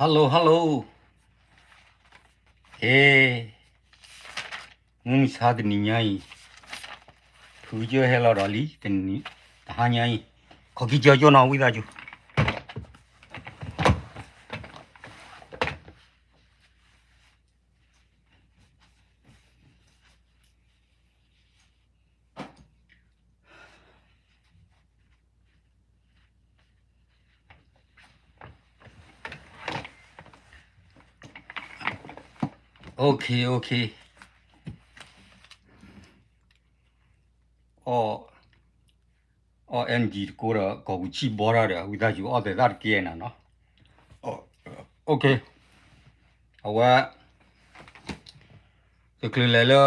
hello hello, ဟဲ, မုၢ်မဆါတနံၤညါအံၤ, ဖုကစၢၢ်ဟဲလီၤဒီးလံ, တဟါညါအံၤ, ခီၣ်ခံကၢကၠိနီၤ ဝံသးစူၤ OK OK, အီၣ်, အီၣ် energy တကိးဒီး ကီၢ်ပူၤဆံၣ်ဘီတၢ်ဒီး ဝံသးစူၤအီၣ်သဲးသၣ်တကဲနၤနီၤ, OK, အဝဲ တချုးလဲၤလၢ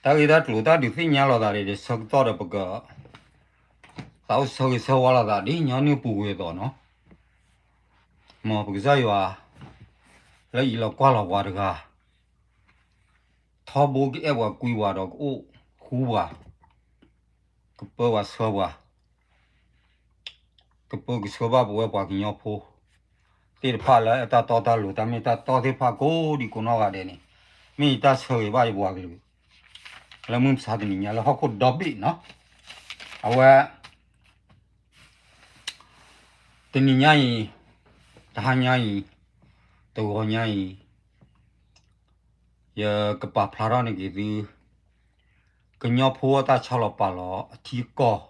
တၢ်ဂ့ၢ်တၢ်ကျိၤတၢ်ဒုးသ့ၣ်ညါလိာ်သးဒီး ဆၢကတီၢ်ဒီးပက သးအိၣ်ဆၢဂ့ၤဆၢဝါလိာ်သးဒ်ညီနုၢ်ပူၤကွံာ်အသိးနီၤ, မ်ပကစၢ်ယွၤ လၢအံၤလီၤကွၢ်လီၤပှၤတဂၤ ထီဘိကအဲၣ်ပှၤကွံပှၤဒီးကအိၣ်ဃူပှၤ, ကပၢပှၤဆှၢပှၤ ကပၢကဆှၢဘၣ်ပဝဲပှၤကညီဖိ သ့ၣ်တဖၣ်လၢအတၢ်တီတၢ်လိၤ တၢ်မ့ၢ်တၢ်တီသ့ၣ်တဖၣ်ကိးဒံကိးနီၢ်ဂၤဒဲးန့ၣ်, မ့ၢ်ယတၢ်ဆၢဂ့ၤဘၣ်ယပှၤကလုာ် လၢမုၢ်မဆါတနံၤညါလၢဟီၣ်ခိၣ်ဒီဘ့ၣ်နီၤ, အဝဲ တနံၤညါအံၤ, တဟါညါအံၤ, တဂီၤညါအံၤ, ယကပာ်ဖျါထီၣ်န့ၢ်က့ၤသု ကညီဖိအတၢ်ဆီလီၤပာ်လီၤအထံအကီၢ် အဂ့ၢ်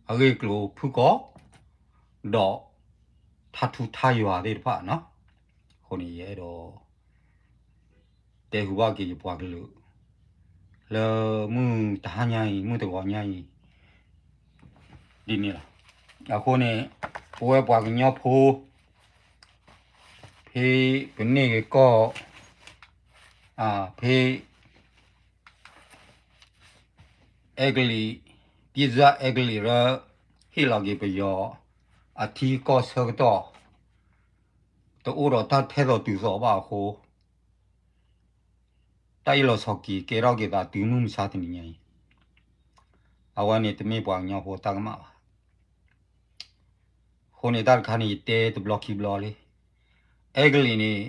အကျိၤဖုၣ်ကိာ် ဒီး ထါထူထါယွၤသ့ၣ်တဖၣ်နီၤ, အဃိန့ၣ်ယအဲၣ်ဒိး တဲဃုာ်ဘၣ်က့ၤယပှၤကလုာ် လၢမုၢ်တဟါညါအံၤ မုၢ်တဂီၤညါအံၤ ဒ်န့ၣ်လီၤ. အဃိန့ၣ် ပဝဲပှၤကညီဖိ ဖဲပန့ၢ်ဂ့ၤကီၢ် ဖဲ အဲကလံး ပံၣ်စၢ်အဲကလံးလၢ ဟ့ၣ်လီၤက့ၤပယီၤ အထံကီၢ်ဆၢကတီၢ် တအိၣ်ဒီးတၢ်ထဲသိးတုၤသိးဘၣ်အဃိ တၢ်အ့ၣ်လိာ်ဆိးက့ၤကဲထီၣ်က့ၤသးတုၤမုၢ်မဆါတနံၤညါအံၤ, အဝဲန့ၣ်တမ့ၢ်ပှၤကညီဖိတၢ်ကမၣ်ဘၣ်. အဃိန့ၣ်တၢ်တခါန့ၣ် ယတဲတဘျီခံဘျီလံ, အဲကလံးန့ၣ်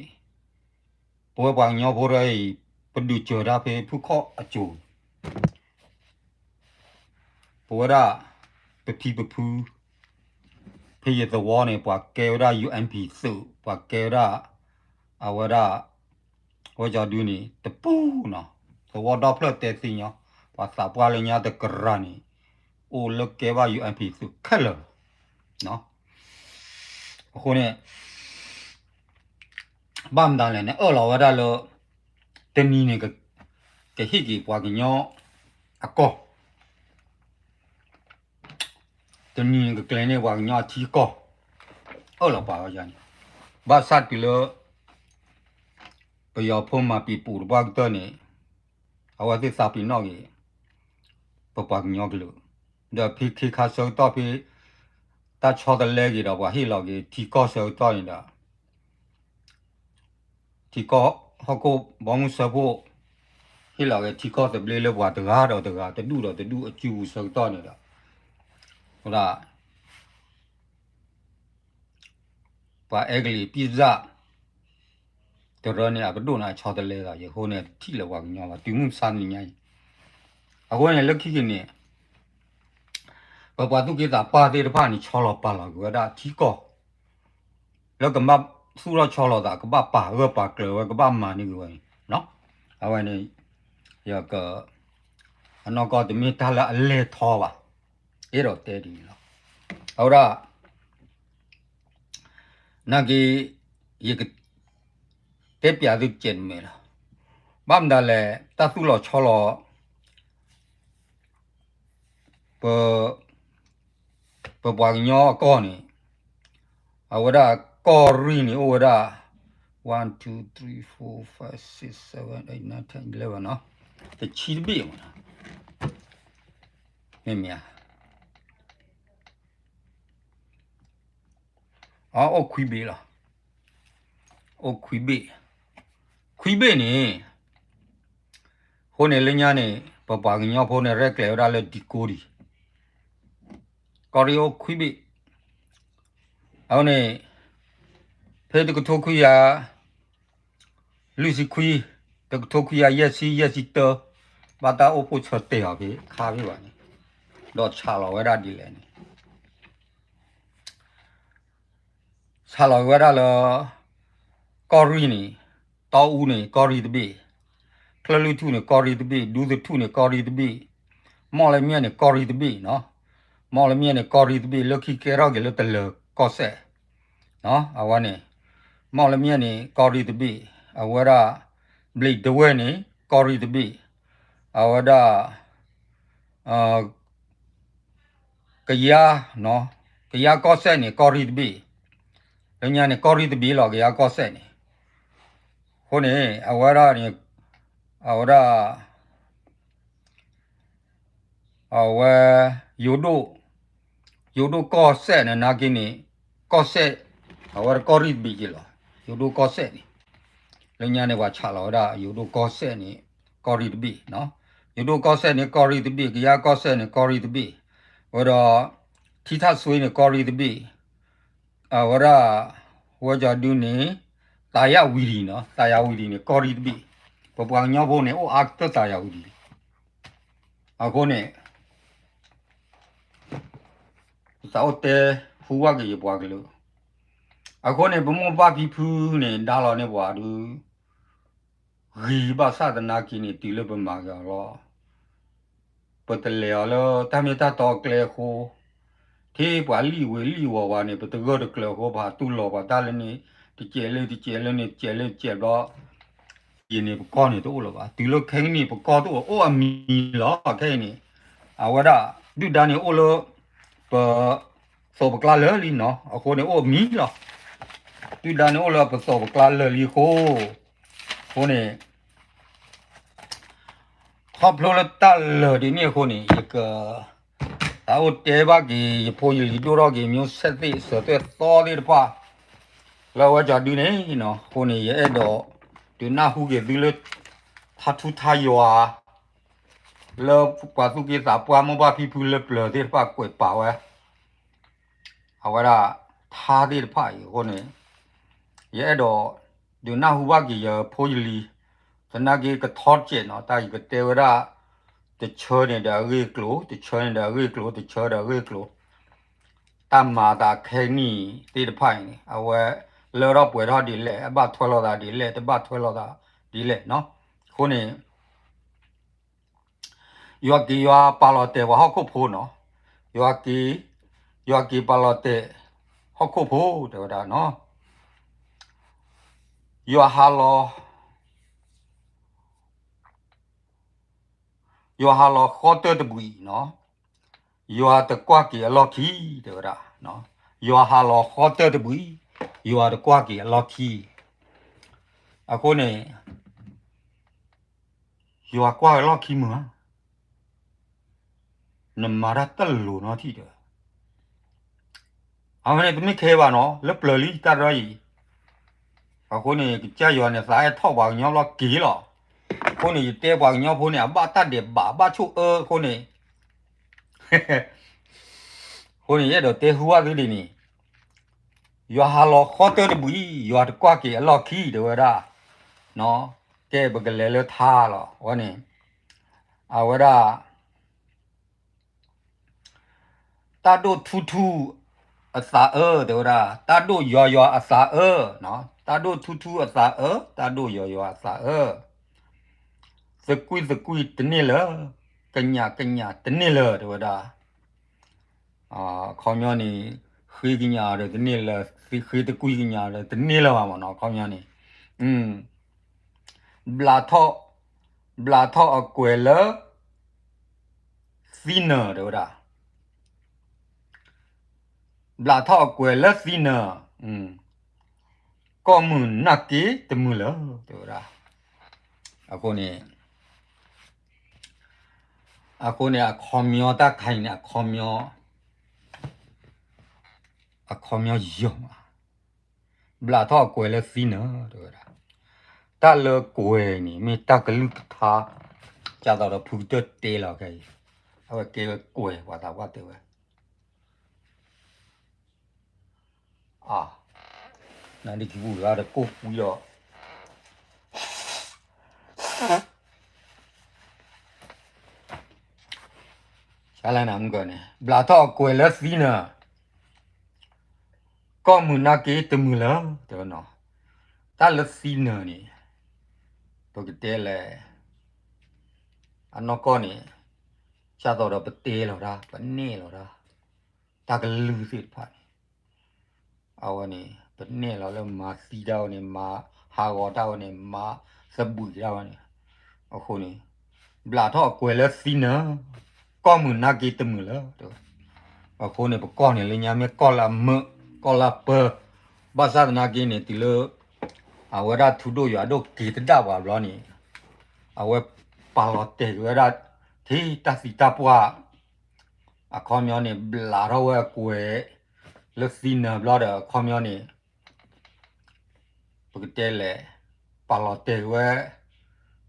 ပဝဲပှၤကညီဖိတဂၤအံၤ ပဒုးစၢၤတၢ်ဖဲဖုၣ်ခီၣ်အစိၤ ပဝဲဒၣ် ပဖံပဖု ဖဲယသဝီန့ၣ် ပှၤကဲဝဲဒၣ် ယူအၣ်အၣ်ပီၣ် သုး ပှၤကဲဝဲဒၣ် အဝဲဒၣ် ဝဲကၠီဒုန့ၣ် တပူၤနီၤ, သဝီဒီဖျၢၣ်တဲသ့ၣ်ညါ, ပှၤသးပှၢ်လၢညါတကရၤန့ၣ် အိၣ်လၢကဲဘၣ် ယူအၣ်အၣ်ပီၣ် သုးခဲလၢာ်လီၤ. အဃိန့ၣ် ဘၣ်မတၤလဲၣ်န့ၣ် အၢၣ်လီၤဝဲဒၣ်လၢ တနံၤန့ၣ် ကဟ့ၣ်က့ၤပှၤကညီအကီၢ်, တနံၤန့ၣ် ကကျဲၤန့ၢ်ပှၤကညီအထံအကီၢ်, အၢၣ်လီၤပာ်ဝဲန့ၣ်, ဘၣ်ဆၣ်တုၤလၢ ပယီၤဖိမၤပံာ်ပူၤတပှၢ်ကတၢၢ်န့ၣ် အဝဲသ့ၣ်သးပ့ၤနီၣ်က့ၤ ပပှၤကညီကလုာ်, ဒီးဖဲခ့ခါဆၢကတီၢ်ဖဲ တၢ်ဆီတလဲက့ၤဒီးပှၤဟ့ၣ်လီၤက့ၤထံကီၢ်ဆၢကတီၢ်န့ၣ်ဒီး ထံကီၢ်ဟီၣ်ခိၣ်ဘီမုၢ်စၢဖှိၣ် ဟ့ၣ်လီၤက့ၤထံကီၢ်သဘျ့လၢပှၤတဂၤဒီးတဂၤ တဒူၣ်ဒီးတဒူၣ်အစုပူၤဆၢကတီၢ်န့ၣ်ဒီး ဝဲဒၣ် ပှၤအဲကလံးပံၣ်စၢ် တရၢန့ၣ် အပဒိၣ်န့ၣ်အဆီတလဲသး ယဃိန့ၣ် တထံၣ်လၢပှၤကညီဘၣ် တုၤမုၢ်မဆါတနံၤညါအံၤ, အဃိန့ၣ် လၢခံက့ၤန့ၣ် ပပှၤသူၣ်က့သးပှၢ်သ့ၣ်တဖၣ်န့ၣ် ဆီလီၤပာ်လီၤက့ၤဝဲဒၣ်ထံကီၢ် လၢကဘၣ်သူၣ်ထီၣ်ဆီလီၤသး ကဘၣ်ပာ်ဂၢၢ်ပာ်ကျၢၤဝဲ ကဘၣ်မၤန့ၢ်က့ၤဝဲန့ၣ်, အဝဲန့ၣ် ယက အနီၢ်ကီၢ်တမ့ၢ်တၢ်လၢအလဲၤထီဘၣ်, အဲၣ်ဒိးတဲဒ်န့ၣ်လီၤ. အဝဲဒၣ် နာ်က့ ယက တဲပျးသုတကဲးတမဲာ်လီၤ. ဘၣ်မတၤလဲၣ် တၢ်သူၣ်လီၤဆီလီၤ ပ ပပှၤကညီအကီၢ်န့ၣ် အဝဲဒၣ်ကီၢ်ရံၣ်န့ၣ်အိၣ်ဝဲဒၣ် one two three four five six seven eight nine ten eleven နီၤ, တဆံတဘ့ၣ်မးနီၤ, မ့မ့ၢ်ဧါ, အိၣ်ခွံဘ့ၣ်လီၤ, အိၣ်ခွံဘ့ၣ်, ခွံဘ့ၣ်န့ၣ် အဃိန့ၣ်လၢညါန့ၣ် ပပှၤကညီဖိန့ၣ် ရဲၣ်ကျဲၤဝဲဒၣ်လၢဒံကိဒံ, ကီၢ်ရံၣ်အိၣ်ခွံဘ့ၣ်, အဃိန့ၣ် ဖဲတကထိခွံကယၤ လွံၢ်ဆံခွံ, တကထိခွံကယၤယဲၢ်ဆံ ယဲၢ်ဆံတၢ, ဘၣ်တၢ်အိၣ်ဖှိၣ်ဆၢတဲာ်အီၤဖဲခါဖဲဘၣ်န့ၣ်, ဒီးဆးလီၤဝဲဒၣ်ဒ်လဲၣ်န့ၣ် ဆးလီၤဝဲဒၣ်လၢ ကီၢ်ရ့ၣ်န့ၣ်, တီအူန့ၣ် ကီၢ်ရ့ၣ်တဘ့ၣ်, ချၢၣ်လွံၢ်ထူၣ်န့ၣ် ကီၢ်ရ့ၣ်တဘ့ၣ်, ဒူသထူၣ်န့ၣ် ကီၢ်ရ့ၣ်တဘ့ၣ်, မီၣ်လမၠဲၣ်န့ၣ် ကီၢ်ရ့ၣ်တဘ့ၣ်နီၤ, မီၣ်လမၠဲၣ်န့ၣ် ကီၢ်ရ့ၣ်တဘ့ၣ် လၢခံကဲထီၣ်က့ၤလၢတလၢၤကီၢ်စဲၣ်, အဝဲန့ၣ်, မီၣ်လမၠဲၣ်န့ၣ် ကီၢ်ရ့ၣ်တဘ့ၣ်, အဝဲဒၣ် ဘျံးဒဝဲၢ်န့ၣ် ကီၢ်ရ့ၣ်တဘ့ၣ်, အဝဲဒၣ် ကယၤ, ကယၤကီၢ်စဲၣ်န့ၣ် ကီၢ်ရ့ၣ်တဘ့ၣ်, လၢညါန့ၣ် ကီၢ်ရ့ၣ်တဘ့ၣ်လီၤ ကယၤကီၢ်စဲၣ်န့ၣ်, အဃိန့ၣ် အဝဲဒၣ်န့ၣ်, အဝဲဒၣ် အဝဲ ယိၤဒိၣ်, ယိၤဒိၣ်ကီၢ်စဲၣ်န့ၣ် နာ်က့န့ၣ်, ကီၢ်စဲၣ်, အဝဲဒၣ်ကီၢ်ရ့ၣ်တဘ့ၣ်က့လီၤ, ယိၤဒိၣ်ကီၢ်စဲၣ်န့ၣ်, လၢညါန့ၣ် ပှၤဆးလီၤဝဲဒၣ် ယိၤဒိၣ်ကီၢ်စဲၣ်န့ၣ် ကီၢ်ရ့ၣ်တဘ့ၣ်, ယိၤဒိၣ်ကီၢ်စဲၣ်န့ၣ် ကီၢ်ရ့ၣ်တဘ့ၣ်, ကယၤကီၢ်စဲၣ်န့ၣ် ကီၢ်ရ့ၣ်တဘ့ၣ်, ဝဲဒီး ထံထၣ်စွ့န့ၣ် ကီၢ်ရ့ၣ်တဘ့ၣ်, အဝဲဒၣ် ဝဲကီၤဒုန့ၣ် သးယၣ်ဝံၤဒံးနီၤ, သးယၣ်ဝံၤဒံးန့ၣ် ကီၢ်ရ့ၣ်တဘ့ၣ်, ပပှၤကညီဖိန့ၣ် အိၣ်အါကတၢၢ်သးယၣ်ဝံၤဒံး, အဃိန့ၣ် ပသးအိၣ်တဲဟူဝဲက့ၤယပှၤကလုာ်, အဃိန့ၣ် ပမိၢ်ပၢ်ဖံဖုန့ၣ် ဒါလီၤန့ၢ်ပှၤဒုး ဂ့ၤဘၣ်ဆၣ်သနာ်က့န့ၣ် တုၤလၢပမၤက့ၤအီၤလီၤ. ပတလဲၤအီၤလၢတၢ်မ့ၢ်တၢ်တီအကျဲအဃိ, ထဲပှၤလံၣ်ဝ့ၤလံၣ်ဝီၤဝဲန့ၣ် ပတဂၢၢ်တကျၢၤအဃိ ပဟးတူၢ်လိာ်ပှၤတၢ်လၢန့ၣ် တစဲးလၢတစဲးလၢန့ၣ် တစဲးလၢတစဲးဘျီ ယံၤန့ၣ်ပကီၢ်န့ၣ်တအိၣ်လၢၤဘၣ်. တုၤလၢခဲအံၤန့ၣ် ပကီၢ်တအိၣ် အိၣ်အမံၤလီၤ. ခဲအံၤန့ၣ် အဝဲဒၣ် ဒုၣ်ဒါန့ၣ်အိၣ်လၢ ပ သိးပကျါလၢာ်လံနီၤ, အဃိန့ၣ်အိၣ်အမံၤလီၤ. ဒုၣ်ဒါန့ၣ်အိၣ်လၢပသိးပကျါလၢာ်လံအဃိ, အဃိန့ၣ် ခီဖျိလၢတၢ်လၢာ်ဒ်န့ၣ်အဃိန့ၣ် ယက သးအိၣ်တဲဘၣ်က့ၤ ယဖိယလံၤဒိၣ်ထီၣ်က့ၤ မျိုးဆက်သစ် စၢၤသွဲၣ်သီသ့ၣ်တဖၣ် လၢအဝဲကီၤဒုန့ၣ်နီၤ, အဃိန့ၣ် ယအဲၣ်ဒိး ဒုးနၢ်ဟူက့ၤသုလၢ ထါထူထါယွၤ လၢပှၤသူၣ်က့သးပှၢ်မိၢ်ပၢ်ဖံဖုလၢပျၢၤသ့ၣ်တဖၣ်ကွဲးပာ်ဝဲ အဝဲဒၣ် ထါသ့ၣ်တဖၣ်အံၤအဃိန့ၣ် ယအဲၣ်ဒိး ဒုးနၢ်ဟူဘၣ်က့ၤယဖိယလံၤ သနာ်က့ကထီတစဲးနီၤ, တၢ်ယကတဲဝဲဒၣ် တဆၢန့ၣ်ဒီးအဂ့ၢ်အကျိၤ, တဆၢန့ၣ်ဒီးအဂ့ၢ်အကျိၤ, တဆၢဒီးအဂ့ၢ်အကျိၤ, တၢ်မၤသးခဲကနံၣ်သ့ၣ်တဖၣ်အံၤန့ၣ် အဝဲလၢထီၣ်ပှဲၤထီၣ်ဒ်လဲၣ်, အဘၣ်ထွဲလိာ်သးဒ်လဲၣ်, တဘၣ်ထွဲလိာ်သးဒ်လဲၣ်နီၤ, အဃိန့ၣ် ယွၤက့ၤယွၤပာ်လီၤတဲာ်ပှၤဟီၣ်ခိၣ်ဖိနီၤ, ယွၤက့ၤ, ယွၤက့ၤပာ်လီၤတဲာ် ဟီၣ်ခိၣ်ဖိ တဲဝဲဒၣ်နီၤ, ယွၤဟးလီၤ ယွၤဟးလီၤဃီတၢၢ်တဘှံးနီၤ, ယွၤတကွၢ်က့ၤအလီၢ်ခံ တဲဝဲဒၣ်, ယွၤဟးလီၤဃီတၢၢ်တဘှံး, ယွၤတကွၢ်က့ၤအလီၢ်ခံ, အဃိန့ၣ် ယွၤကွၢ်အလီၢ်ခံမုာ်ဧါ, နမၤတၢ်တလိၤနီထံၣ်တဲဝဲ, အဝဲန့ၣ်တမ့ၢ်ခဲဘၣ်နီၤ, လၢပျၢၤလံတၢ်ဒီအံၤ, အဃိန့ၣ် ကစၢ်ယွၤန့ၣ် သးအဲၣ်ထီၣ်ပှၤကညီလီၤက့ၤလီၤ, အဃိန့ၣ် ယတဲပှၤကညီဖိန့ၣ် အဘၣ်တၢ်ဒဲးဘးဘၣ်ဆိၣ်အၢအဃိန့ၣ် အဃိန့ၣ် ယအဲၣ်ဒိးတဲဟူဘၣ်သုဒ်န့ၣ်, ယွၤဟးလီၤဃီတၢၢ်တဘှံး, ယွၤတကွၢ်က့ၤအလီၢ်ခံ တဲဝဲဒၣ်, ကဲပကလဲၤလၢထါလီၤ, အဝဲန့ၣ်, အဝဲဒၣ် တၢ်ဒိၣ်ထူထူအသးအၢ တဲဝဲဒၣ်, တၢ်ဒိၣ်ယွၤယွၤအသးအၢ, တၢ်ဒိၣ်ထူထူအသးအၢ, တၢ်ဒိၣ်ယွၤယွၤအသးအၢ, သကွံာ်သကွံာ်တန့ၢ်လၢၤ, ကညးကညးတန့ၢ်လၢၤ တဲဝဲဒၣ်, အခီပညီန့ၣ် ဃ့ကညးဒီးတန့ၢ်လၢၤ, ဃ့သကွံာ်ကညးဒီးတန့ၢ်လၢၤဘၣ်မ့ၢ်နီၤ, အခီပညီန့ၣ်, ဘျးထီၣ်, ဘျးထီၣ်အကွဲၤလၢ သံနၢၤ တဲဝဲဒၣ်, ဘျးထီၣ်အကွဲၤလၢသံနၢၤ, ကီၢ်မုၢ်နၢ်က့တမုာ်လၢၤ တဲဝဲဒၣ်, အဃိန့ၣ်, အဃိန့ၣ် အခီပညီတၢ်ခါအံၤန့ၣ် အခီပညီ, အခီပညီယီၤမး, ဘျးထီၣ်အကွဲၤလၢသံနၢၤ တဲဝဲဒၣ်, တၢ်လၢကွဲၤန့ၣ် မ့ၢ်တၢ်ကလုၢ်ကထါ, ကသိးဒီးဖုကတၢၢ်တဲလီၤခဲအံၤ, အဝဲကဲဝဲကွဲၤ ပှၤသးပှၢ်တဲဝဲ အ နဒံၣ်ခံပူၤတဂၤဒီးကိၢ်ကွံဒီး ဆါလၢနမုၢ်ကီၢ်န့ၣ် ဘျးထီၣ်အကွဲၤလၢသံနၢၤ ကီၢ်မုာ်နာ်က့တမုာ်လၢၤ တဲဝဲနီၤ, တၢ်လၢသံနၢၤန့ၣ် ပကတဲလဲၣ် အနီၢ်ကီၢ်န့ၣ် စးသိးဒီးပတဲလီၤတၢ် ပနဲၣ်လီၤတၢ် တၢ်ကလုၢ်သ့ၣ်တဖၣ်န့ၣ် အဝဲန့ၣ် ပနဲၣ်လီၤလၢမၤသံတၢ်ဝဲန့ၣ် မၤဟးဂီၤတၢ်ဝဲန့ၣ် မၤသဘှံးတၢ်ဝဲန့ၣ် အဃိန့ၣ် ဘျးထီၣ်အကွဲၤလၢသံနၢၤ ကီၢ်မုာ်နာ်က့တမုာ်လၢၤ အဃိန့ၣ် ပကီၢ်န့ၣ်လၢညါမ့ၢ်ကီၢ်လၢအမုာ် ကီၢ်လၢအပၢၤ ဘၣ်ဆၣ်သနာ်က့န့ၣ် တုၤလၢ အဝဲဒၣ်ထူဒိၣ်ယွၤဒိၣ်က့ၤတဒၣ်ပှၤဘျီန့ၣ် အဝဲပာ်လီၤတဲာ်က့ၤဝဲဒၣ် ထံတၢ်သံတၢ်ပှၢ် အခီပညီန့ၣ် ဘျးထီၣ်ဝဲအကွဲၤ လၢသံနၢၤဘျီဒီး အခီပညီန့ၣ် ပကတဲလဲၣ် ပာ်လီၤတဲာ်က့ၤဝဲ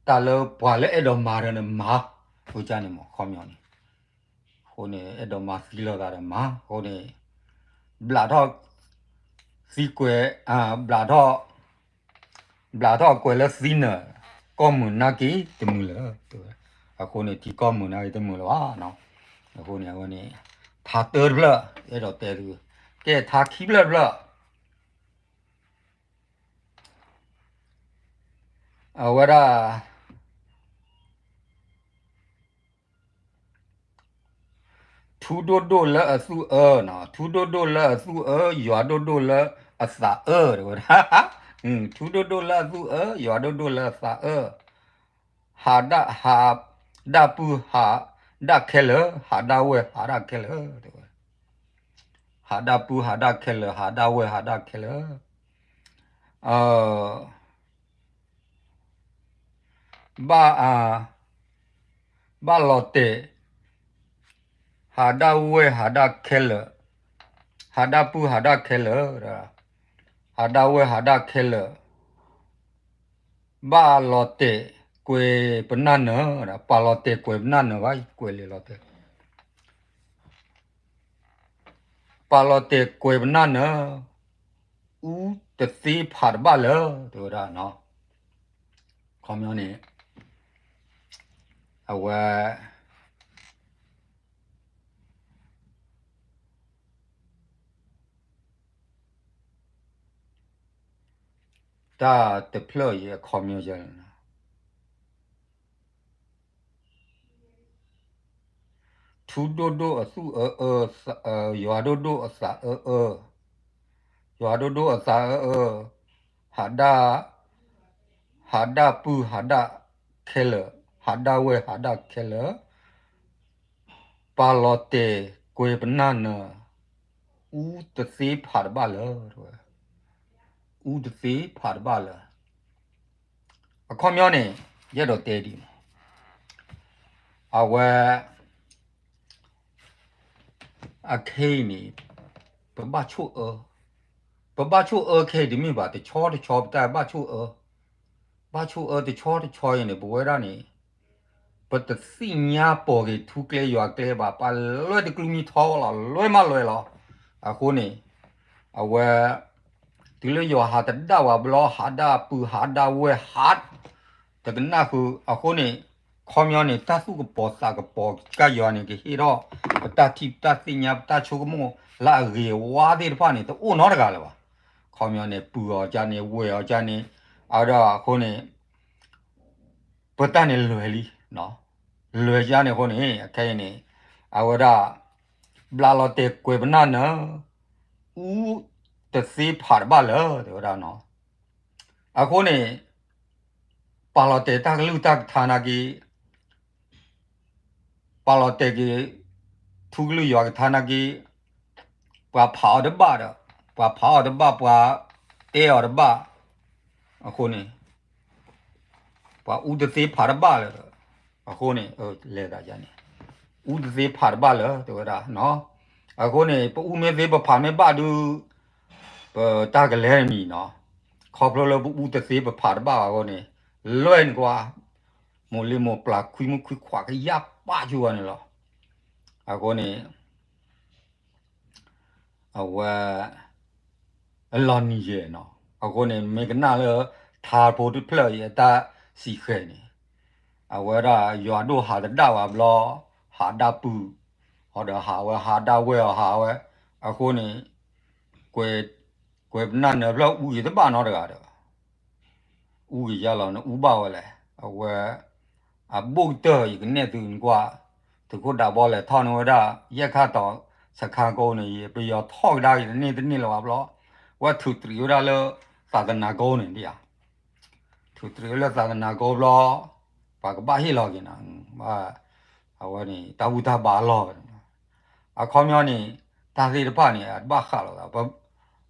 တၢ်လၢပှၤလၢအဲၣ်ဒိးမၤဒီးန့ၣ်မၤ အဃိန့ၣ်မ့ၢ် အခီပညီန့ၣ် အဃိန့ၣ် အဲၣ်ဒိးမၤသံလိာ်သးဒီးမၤ အဃိန့ၣ် ဘျးထီၣ် သံကွဲၤ ဘျးထီၣ် ဘျးထီၣ်အကွဲၤလၢသံနၢၤ ကီၢ်မုာ်နာ်က့တမုာ်လၢၤ တဲဝဲ အဃိန့ၣ် ထံကီၢ်မုာ်နာ်က့တမုာ်လၢၤဘၣ်နီၤ အဃိန့ၣ် အဝဲန့ၣ် ထါတၢတဖျၢၣ် အဲၣ်ဒိးတဲသု ကဲထါခံဖျၢၣ်တဖျၢၣ် အဝဲဒၣ် ထူဒိၣ်ဒိၣ်လၢအသူၣ်အၢနီၤ ထူဒိၣ်ဒိၣ်လၢအသူၣ်အၢ ယွၤဒိၣ်ဒိၣ်လၢအသးအၢ တဲဝဲဒၣ် ထူဒိၣ်ဒိၣ်လၢအသူၣ်အၢ ယွၤဒိၣ်ဒိၣ်လၢအသးအၢ ဟးဒၣ် ဟးဒၣ်ပုၢ်ဟးဒၣ်ခဲလၢာ် ဟးဒၣ်ဝဲၢ်ဟးဒၣ်ခဲလၢာ် တဲဝဲ ဟးဒၣ်ပုၢ်ဟးဒၣ်ခဲလၢာ် ဟးဒၣ်ဝဲၢ်ဟးဒၣ်ခဲလၢာ် ဘၣ် ဘၣ်လီၤတဲာ် ဟးဒၣ်ဝဲၢ်ဟးဒၣ်ခဲလၢာ် ဟးဒၣ်ပုၢ်ဟးဒၣ်ခဲလၢာ် ဟးဒၣ်ဝဲၢ်ဟးဒၣ်ခဲလၢာ် ဘၣ်လီၤတဲာ်ကွဲၤပနၢ်နၢၤ ပာ်လီၤတဲာ်ကွဲၤပနၢ်နၢၤဘၣ် ကွဲၤလံာ်လီၤတဲာ် ပာ်လီၤတဲာ်ကွဲၤပနၢ်နၢၤ အူတသ့ဖးတဘၣ်လၢၤ တဲဝဲဒၣ်နီၤ ခီပညီန့ၣ် အဝဲ တၢ်တဖျၢၣ်အံၤအခီပညီ ထူဒိၣ်ဒိၣ်အသူၣ်အၢအၢ, ယွၤဒိၣ်ဒိၣ်အသးအၢအၢ, ယွၤဒိၣ်ဒိၣ်အသးအၢအၢ, ဟးဒၣ်, ဟးဒၣ်ပုၢ်ဟးဒၣ်ခဲလၢာ်, ဟးဒၣ်ဝဲၢ်ဟးဒၣ်ခဲလၢာ်, ပာ်လီၤတဲာ်ကွဲၤပနၢ်နၢၤ, အူတသ့ဖးတဘၣ်လၢၤ, အူတသ့ဖးတဘၣ်လၢၤ. အခီပညီန့ၣ် ယအဲၣ်ဒိးတဲဒ်န့ၣ်, အဝဲ အခဲအံၤန့ၣ် ပဘၣ်ဆိၣ်အၢ, ပဘၣ်ဆိၣ်အၢခဲအံၤတမ့ၢ်ဘၣ်, တဆီတဆီပတၢ်ဘၣ်ဆိၣ်အၢ, ဘၣ်ဆိၣ်အၢတဆီတဆီအံၤန့ၣ် ပဝဲဒၣ်န့ၣ် ပတသ့ၣ်ညါပိာ်က့ၤထူကျဲယွၤကျဲဘၣ်, ပလွဲတကျူမံထီလီၤ, လွဲမးလွဲလီၤ. အဃိန့ၣ် အဝဲ တုၤလၢယွၤဟးတဒၣ်ဝဲဘျီ ဟးဒၣ်ပုၢ်ဟးဒၣ်ဝဲၢ်ဟး တကနၣ်ဃုာ် အဃိန့ၣ် ခီပညီန့ၣ် တၢ်သူၣ်ကပီၤသးကပီၤကစၢ်ယွၤန့ၣ် ကဟ့ၣ်ထီၣ် ပတၢ်ထံၣ်ပတၢ်သ့ၣ်ညါ ပတၢ်ဆိကမိၣ်လၢအဂ့ၤအဝါသ့ၣ်တဖၣ်န့ၣ် တအိၣ်နီတဂၤလၢၤဘၣ်. ခီပညီန့ၣ် ပုၢ်အီၤကန့ၣ် ဝဲၢ်အီၤကန့ၣ် အဝဲဒၣ်အဃိန့ၣ် ပတၢ်န့ၣ်လွဲၤလံ, လွဲၤကန့ၣ်အဃိန့ၣ် အခဲအံၤန့ၣ် အဝဲဒၣ် ဘျးလီၤတဲာ်ကွဲၤပနၢ်နၢၤ အူတသ့ဖးတဘၣ်လၢၤ တဲဝဲဒၣ်နီၤ. အဃိန့ၣ် ပာ်လီၤတဲာ်တၢ်ကလုၢ်တၢ်ကထါနာ်က့, ပာ်လီၤတဲာ်က့ၤ ထူကလုၢ်ယွၤကထါနာ်က့, ပှၤဖးအီၤတဘၣ်ဒီး ပှၤဖးအီၤတဘၣ် ပှၤတဲအီၤတဘၣ်, အဃိန့ၣ် ပှၤအူတသ့ဖးတဘၣ်လၢၤဒီး အဃိန့ၣ် လဲၤသးယါန့ၣ် အူတသ့ဖးတဘၣ်လၢၤ တဲဝဲဒၣ်နီၤ. အဃိန့ၣ် ပအူမ့ၢ်သ့ပဖးမ့ၢ်ဘၣ်ဒုး ပတၢ်ကလဲၤမံၤနီၤ. ခီဖျိလၢပအူတသ့ပဖးတဘၣ်ဘၣ်အဃိန့ၣ် လွဲၢ်န့ၣ်ကွၢ် မိၢ်လ့မိၢ်ပျၢ်ခွံမုၣ်ခွံခွါကယၢ်ပာ်ဆူၣ်ဝဲန့ၣ်လီၤ. အဃိန့ၣ် အဝဲ အလီၤနံၤယဲၢ်နီၤ, အဃိန့ၣ် မ့ၢ်ကနၣ်လၢ ထါဖိတဖျၢၣ်အံၤအတၢ်စံးဃဲၤန့ၣ် အဝဲဒၣ်ယွၤဒိၣ်ဟးတဒၣ်ဝဲဘျီ ဟးဒၣ်ပုၢ်, ဟီဒီးဟးဝဲဟးဒၣ်ဝဲအီၤဟးဝဲ, အဃိန့ၣ် ကွဲးပနၢ်နၢၤဖျၢၣ်အူက့ၤတဘၣ်နီတဂၤဒီး အူက့ၤယါလီၤန့ၣ် အူဘၣ်ဝဲလဲၣ်, အဝဲ အဘိၣ်ကတၢၢ် ယကနဲၣ်သုနကွၢ်, သုးခိၣ်ဒးဘီလဲၤထီၣ်န့ၢ်ဝဲဒၣ် ယဲၢ်ခါတီၤ စခါကိးန့ၣ် ပယီၤထီၣ်ကဒါက့ၤတန့ၢ်တန့ၢ်လၢၤဘၣ်ဘျီ, ဝဲထုးတရံးဝဲဒၣ်လၢ သးသနၤကိးန့ၣ်ဒ်ဧါ, ထုးတရံးဝဲလၢသးသနၤကိးဘျီ, ပှၤကဘၣ်ဟ့ၣ်လီၤက့ၤနၤ, အဝဲန့ၣ် တၢ်ဘူၣ်တၢ်ဘါအလီၢ်ဝဲန့ၣ်, အခီပညီန့ၣ် တၢ်သ့ၣ်တဖၣ်န့ၣ် အတဘၣ်ဃးလိာ်သး,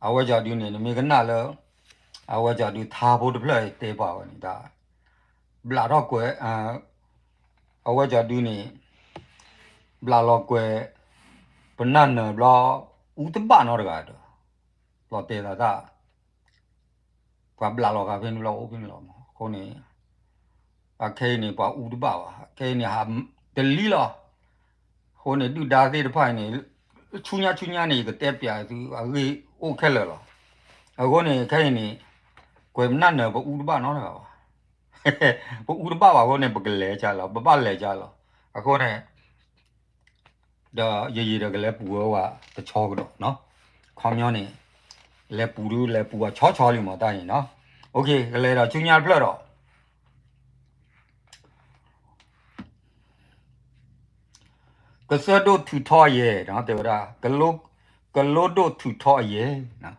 အဝဲကၠီဒုန့ၣ် နမ့ၢ်ကနၣ်လၢ အဝဲကၠီဒုထါဖိတဖျၢၣ်တဲပှၤဝဲန့ၣ် တၢ် ဘျးထီၣ်ကွဲး, အဝဲကၠီဒုန့ၣ် ဘျးလီၤကွဲး ပနၢ်နၢၤဘျီ အူတဘၣ်နီတဂၤဒီး လီၤတဲာ်သးတၢ် ပှၤဘျးလီၤဃာ်ဖဲန့ၣ်ဘျီအိၣ်ဖဲန့ၣ်လီၤမး. အဃိန့ၣ် အခဲအံၤန့ၣ် ပှၤအူတဘၣ်ဘၣ်, ခဲအံၤန့ၣ် ဟးတလံလီၤ. အဃိန့ၣ် ဒုၣ်ဒါသ့ၣ်တဖၣ်အံၤန့ၣ် ဆူညါဆူညါန့ၣ် ယကတဲပျးသု အဂ့ၢ်အိၣ်ခဲလၢာ်လီၤ. အဃိန့ၣ် ခဲအံၤန့ၣ် ကွဲးပနၢ်နၢၤ ပအူတဘၣ်နီတဂၤဘၣ်. ပအူတဘၣ်ဘၣ်အဃိန့ၣ် ပကလဲၤကၢလီၤ, ပဘၣ်လဲၤကၢလီၤ. အဃိန့ၣ် ဒီးယယံာ်ဒီးကလဲၤပူၤဝဲဝဲတဆီကဒီးနီၤ. ခီပညီန့ၣ် လဲၤပူၤဒုး လဲၤပူၤအဆီဆီလံမးတၢ်န့ၣ်နီၤ. ကလဲၤဒီးဆူညါတဖျၢၣ်ဒီး ကစၢၢ်ဒိၣ်ထုးထီအယဲၢ်, တဲဝဲဒၣ် ကလိဒိၣ်ထုးထီအယဲၢ်,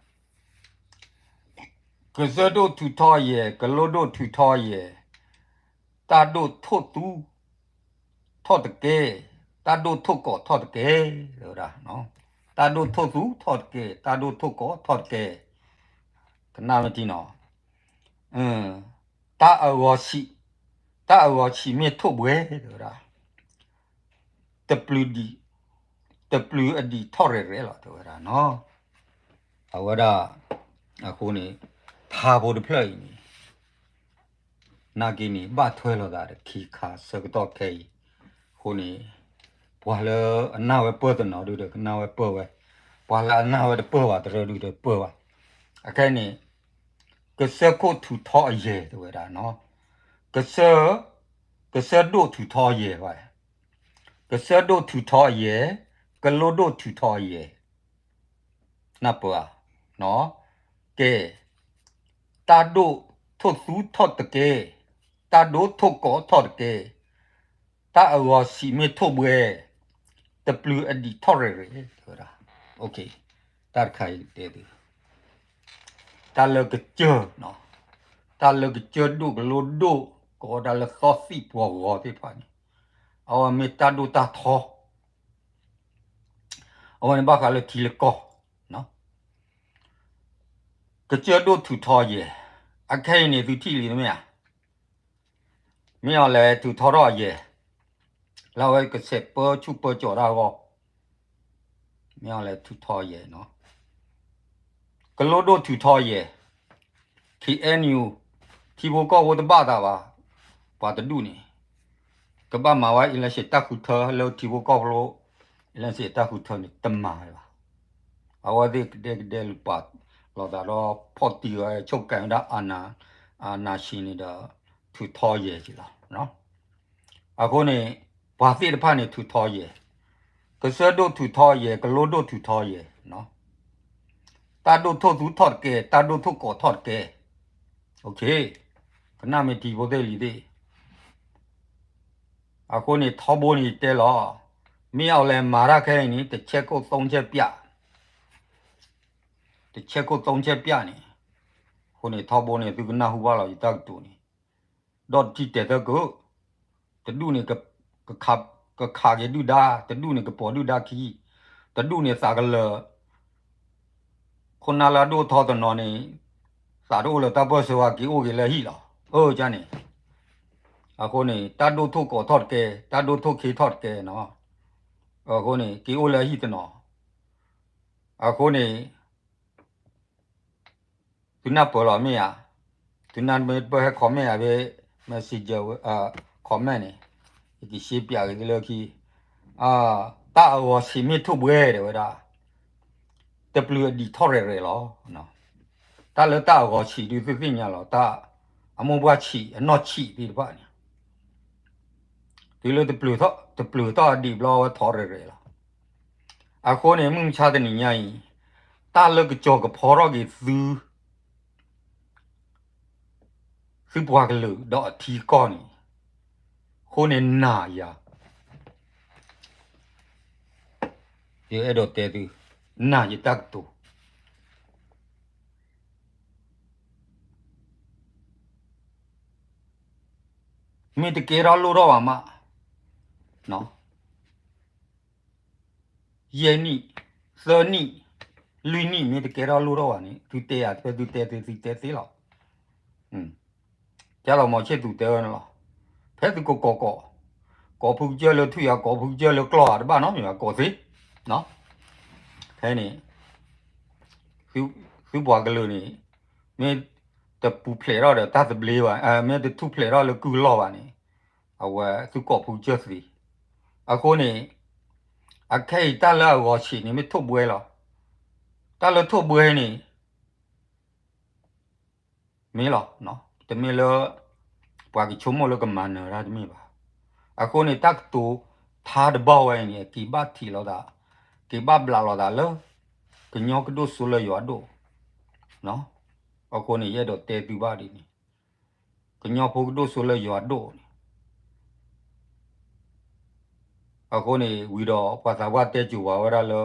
ကစၢၢ်ဒိၣ်ထုးထီအယဲၢ်, ကလိဒိၣ်ထုးထီအယဲၢ်, တၢ်ဒိၣ်ထိၣ်သူထီၣ်တကဲ, တၢ်ဒိၣ်ထိၣ်ကိးထီၣ်တကဲ, တဲဝဲဒၣ် တၢ်ဒိၣ်ထိၣ်သူထီၣ်တကဲ, တၢ်ဒိၣ်ထိၣ်ကိးထီၣ်တကဲ, ကနၣ်မ့ၢ်ထံနီၤ, တၢ်အဂီၤဆံး, တၢ်အဂီၤဆံးမ့ၢ်ထိၣ်ဘှဲ တဲဝဲဒၣ် တပျုၤဒံး, တပျုၤအဒံးထီၣ်ရဲၣ်ရဲၣ်လီၤ တဲဝဲဒၣ်နီၤ. အဝဲဒၣ် အဃိန့ၣ် ထါဖိတဖျၢၣ်အံၤန့ၣ် နာ်က့န့ၣ် ဘၣ်ထွဲလိာ်သးဒီးခံခါဆၢကတီၢ်ခဲအံၤ, အဃိန့ၣ် ပှၤလၢအနၢ်ဝဲပၢၢ်တနီၤဒုဒီး ကနၢ်ဝဲပၢၢ်ဝဲ, ပှၤလၢအနၢ်ဝဲတပၢၢ်ဘၣ်တရၢဒုဒီးပၢၢ်ဘၣ်. အခဲအံၤန့ၣ် ကစၢၢ်ခိၣ်ထုးထီအယဲၢ် တဲဝဲဒၣ်နီၤ, ကစၢၢ်, ကစၢၢ်ဒိၣ်ထုးထီအယဲၢ်ဘၣ်, ကစၢၢ်ဒိၣ်ထုးထီအယဲၢ်, ကလိဒိၣ်ထုးထီအယဲၢ်, နၢ်ပၢၢ်ဧါ, ကဲ, တၢ်ဒိၣ်ထိၣ်သူထီၣ်တကဲ, တၢ်ဒိၣ်ထိၣ်ကိးထီၣ်တကဲ, တၢ်အဂီၤဆံးမ့ၢ်ထိၣ်ဘှဲ, တပျုၤအဒံးထီၣ်ရဲၣ်ရဲၣ် တဲဝဲဒၣ်, တၢ်တခါအံၤတဲသု, တၢ်လၢကစၢၢ်, တၢ်လၢကစၢၢ်ဒိၣ်ကလိဒိၣ် ကိးဝဲဒၣ်လၢသီသံၣ်ပှီၤဂီၤသ့ၣ်တဖၣ်န့ၣ်, အဝဲမ့ၢ်တၢ်ဒိၣ်တၢ်ထီ, အဝဲန့ၣ်ဘၣ်ဃးလၢထံလၢကီၢ်, ကစၢၢ်ဒိၣ်ထုးထီယဲၢ်, အခဲအံၤန့ၣ် သုထံၣ်လံတမ့ၢ်ဧါ, မ့ၢ်အီၤလဲၤထုးထီထီၣ်အယဲၢ်, လၢအဝဲကဆဲးပၢဆူၣ်ပၢကၠီၤတၢ်အဂီၢ်, မ့ၢ်အီၤလဲၤထုးထီယဲၢ်နီၤ, ကလိဒိၣ်ထုးထီယဲၢ်, KNU, ထံဖိကီၢ်ဖိတဘၣ်သးဘၣ်, ပှၤတဒူၣ်န့ၣ် ကဘၣ်မၤဝဲ election တၢ်ဃုထၢလၢထံဖိကီၢ်ဖိ election တၢ်ဃုထၢန့ၣ် တမၤဝဲဘၣ်. အဝဲသ့ၣ်ကဒဲကဒဲလူၤပာ်လိာ်သးဒီး ဖီၣ်တံၢ်ဝဲ ဆိကမိၣ်ဝဲဒၣ် အာဏာရှင်န့ၣ်ဒီး ထုးထီယဲၢ်က့ၤလီၤ. အဃိန့ၣ် ပှၤသ့ၣ်တဖၣ်န့ၣ်ထုးထီယဲၢ်, ကစၢၢ်ဒိၣ်ထုးထီယဲၢ်, ကလိဒိၣ်ထုးထီယဲၢ်, တၢ်ဒိၣ်ထိၣ်သူထီၣ်တကဲ, တၢ်ဒိၣ်ထိၣ်ကိးထီၣ်တကဲ, ကနၣ်မ့ၢ်ထံဖိသ့ၣ်လံၤသ့ၣ် အဃိန့ၣ် ထီဘိန့ၣ်ယတဲလီၤ, မ့ၢ်အီၤလဲၤမၤတၢ်ခဲအံၤန့ၣ် တဆဲခိၣ်သုံးဆဲပျး, တဆဲခိၣ်သုံးဆဲပျးန့ၣ်, အဃိန့ၣ် ထီဘိန့ၣ် သုကနၢ်ဟူဘၣ်လီၤ ယတၢ်ကတိၤန့ၣ်, ဒီးတထံၣ်တဲသၢက, တဒူၣ်န့ၣ် ကခးက့ၤဒုၣ်ဒါ, တဒူၣ်န့ၣ် ကပိာ်ဒုၣ်ဒါခံ, တဒူၣ်န့ၣ် သးကလၢာ် ခိၣ်နၢ်လၢအဒိၣ်ထီတနီၤန့ၣ် သးတအိၣ်လၢတၢ်ပၢၢ်ဆၢဘၣ် က့ၤအိၣ်က့ၤလၢဟံၣ်လီၤ. အၢ ကန့ၣ်, အဃိန့ၣ် တၢ်ဒိၣ်ထိၣ်ကိးထီၣ်တကဲ, တၢ်ဒိၣ်ထိၣ်ခ့ထီၣ်တကဲနီၤ, အဃိန့ၣ် က့ၤအိၣ်လၢဟံၣ်တနီၤ, အဃိန့ၣ် သုနၢ်ပၢၢ်လီၤမ့ၢ်ဧါ, သုနၢ်မ့ၢ်ပၢၢ်ဟဲ comment ဧါ ဖဲ messenger comment န့ၣ်, ယကရှဲပၠးက့ၤသုလၢခံ, တၢ်အဂီၤဆံးမ့ၢ်ထိၣ်ဘှဲ တဲဝဲဒၣ်, တပျုၤအဒံးထီၣ်ရဲၣ်ရဲၣ်လီၤ. တၢ်လၢတၢ်အဂီၤဆံးဒုးသုသ့ၣ်ညါလီၤ, တၢ်အမိၢ်ပှၢ်ဆံး အနီၢ်ဆံးသ့ၣ်တဖၣ်န့ၣ် တုၤလၢတပျုာ်ထီၣ်အဒံးဘျီ အဝဲထီရဲၣ်ရဲၣ်လီၤ. အဃိန့ၣ် မုၢ်မဆါတနံၤညါအံၤ တၢ်လၢကစီၤကဖီထီၣ်က့ၤသု သုပှၤကလုာ်ဒီးအထံအကီၢ်န့ၣ် အဃိန့ၣ်နာ်ယၤ, ယအဲၣ်ဒိးတဲသု, နာ်ယတၢ်ကတိၤ မ့ၢ်တကဲထီၣ်လိၣ်ထီၣ်ဘၣ်မး, ယဲၢ်နံၣ်, သၢနံၣ်, လွံၢ်နံၣ် မ့ၢ်တကဲထီၣ်လိၣ်ထီၣ်ဘၣ်န့ၣ် သုတဲယၤ ဖဲသုတဲသ့ သုတဲသ့လီၤ. ကၢ်လီၤမီၤဆ့ၣ်သူးတဲဝဲန့ၣ်လီၤ. ဖဲသုကကိးကိး, ကိးဖုကစၢၢ်လၢထွံၣ်ဧါ, ကိးဖုကစၢၢ်လၢကျီၢ်ဧါ, တဘၣ်နီတမံၤဘၣ်, ကိးသ့. ဖဲန့ၣ် သုပှၤကလုာ်န့ၣ် မ့ၢ်တပူၤဖျဲးထီၣ်ဒီးတၢ်သဘျ့ဘၣ်, မ့ၢ်တထူၣ်ဖျဲးထီၣ်လၢကုၢ်လီၢ်ဘၣ်န့ၣ် အဝဲသုကိးဖုကစၢၢ်သ့. အဃိန့ၣ် အခဲအံၤတၢ်လၢအဂီၤဆံးန့ၣ် မ့ၢ်ထိၣ်ဘှဲလီၤ. တၢ်လၢထိၣ်ဘှဲန့ၣ် မ့ၢ်လီၤ, တမ့ၢ်လၢ ပှၤကဆိကမိၣ်လၢကမၤနၢၤတၢ်တမ့ၢ်ဘၣ်. အဃိန့ၣ် တၢ်ကတိၤထါတဘီဝဲအံၤန့ၣ် က့ၤဘၣ်ထံးလိာ်သး, က့ၤဘၣ်ဘျးလိာ်သးလၢ ကညီကဒိၣ်စိလၢယွၤဒိၣ်, အဃိန့ၣ် ယအဲၣ်ဒိးတဲသုဘၣ်ဒ်န့ၣ်, ကညီဖိကဒိၣ်စိလၢယွၤဒိၣ်န့ၣ် အဃိန့ၣ် ဝံၤဒီးပှၤသးပှၢ်တဲစူၤပာ်ဝဲဒၣ်လၢ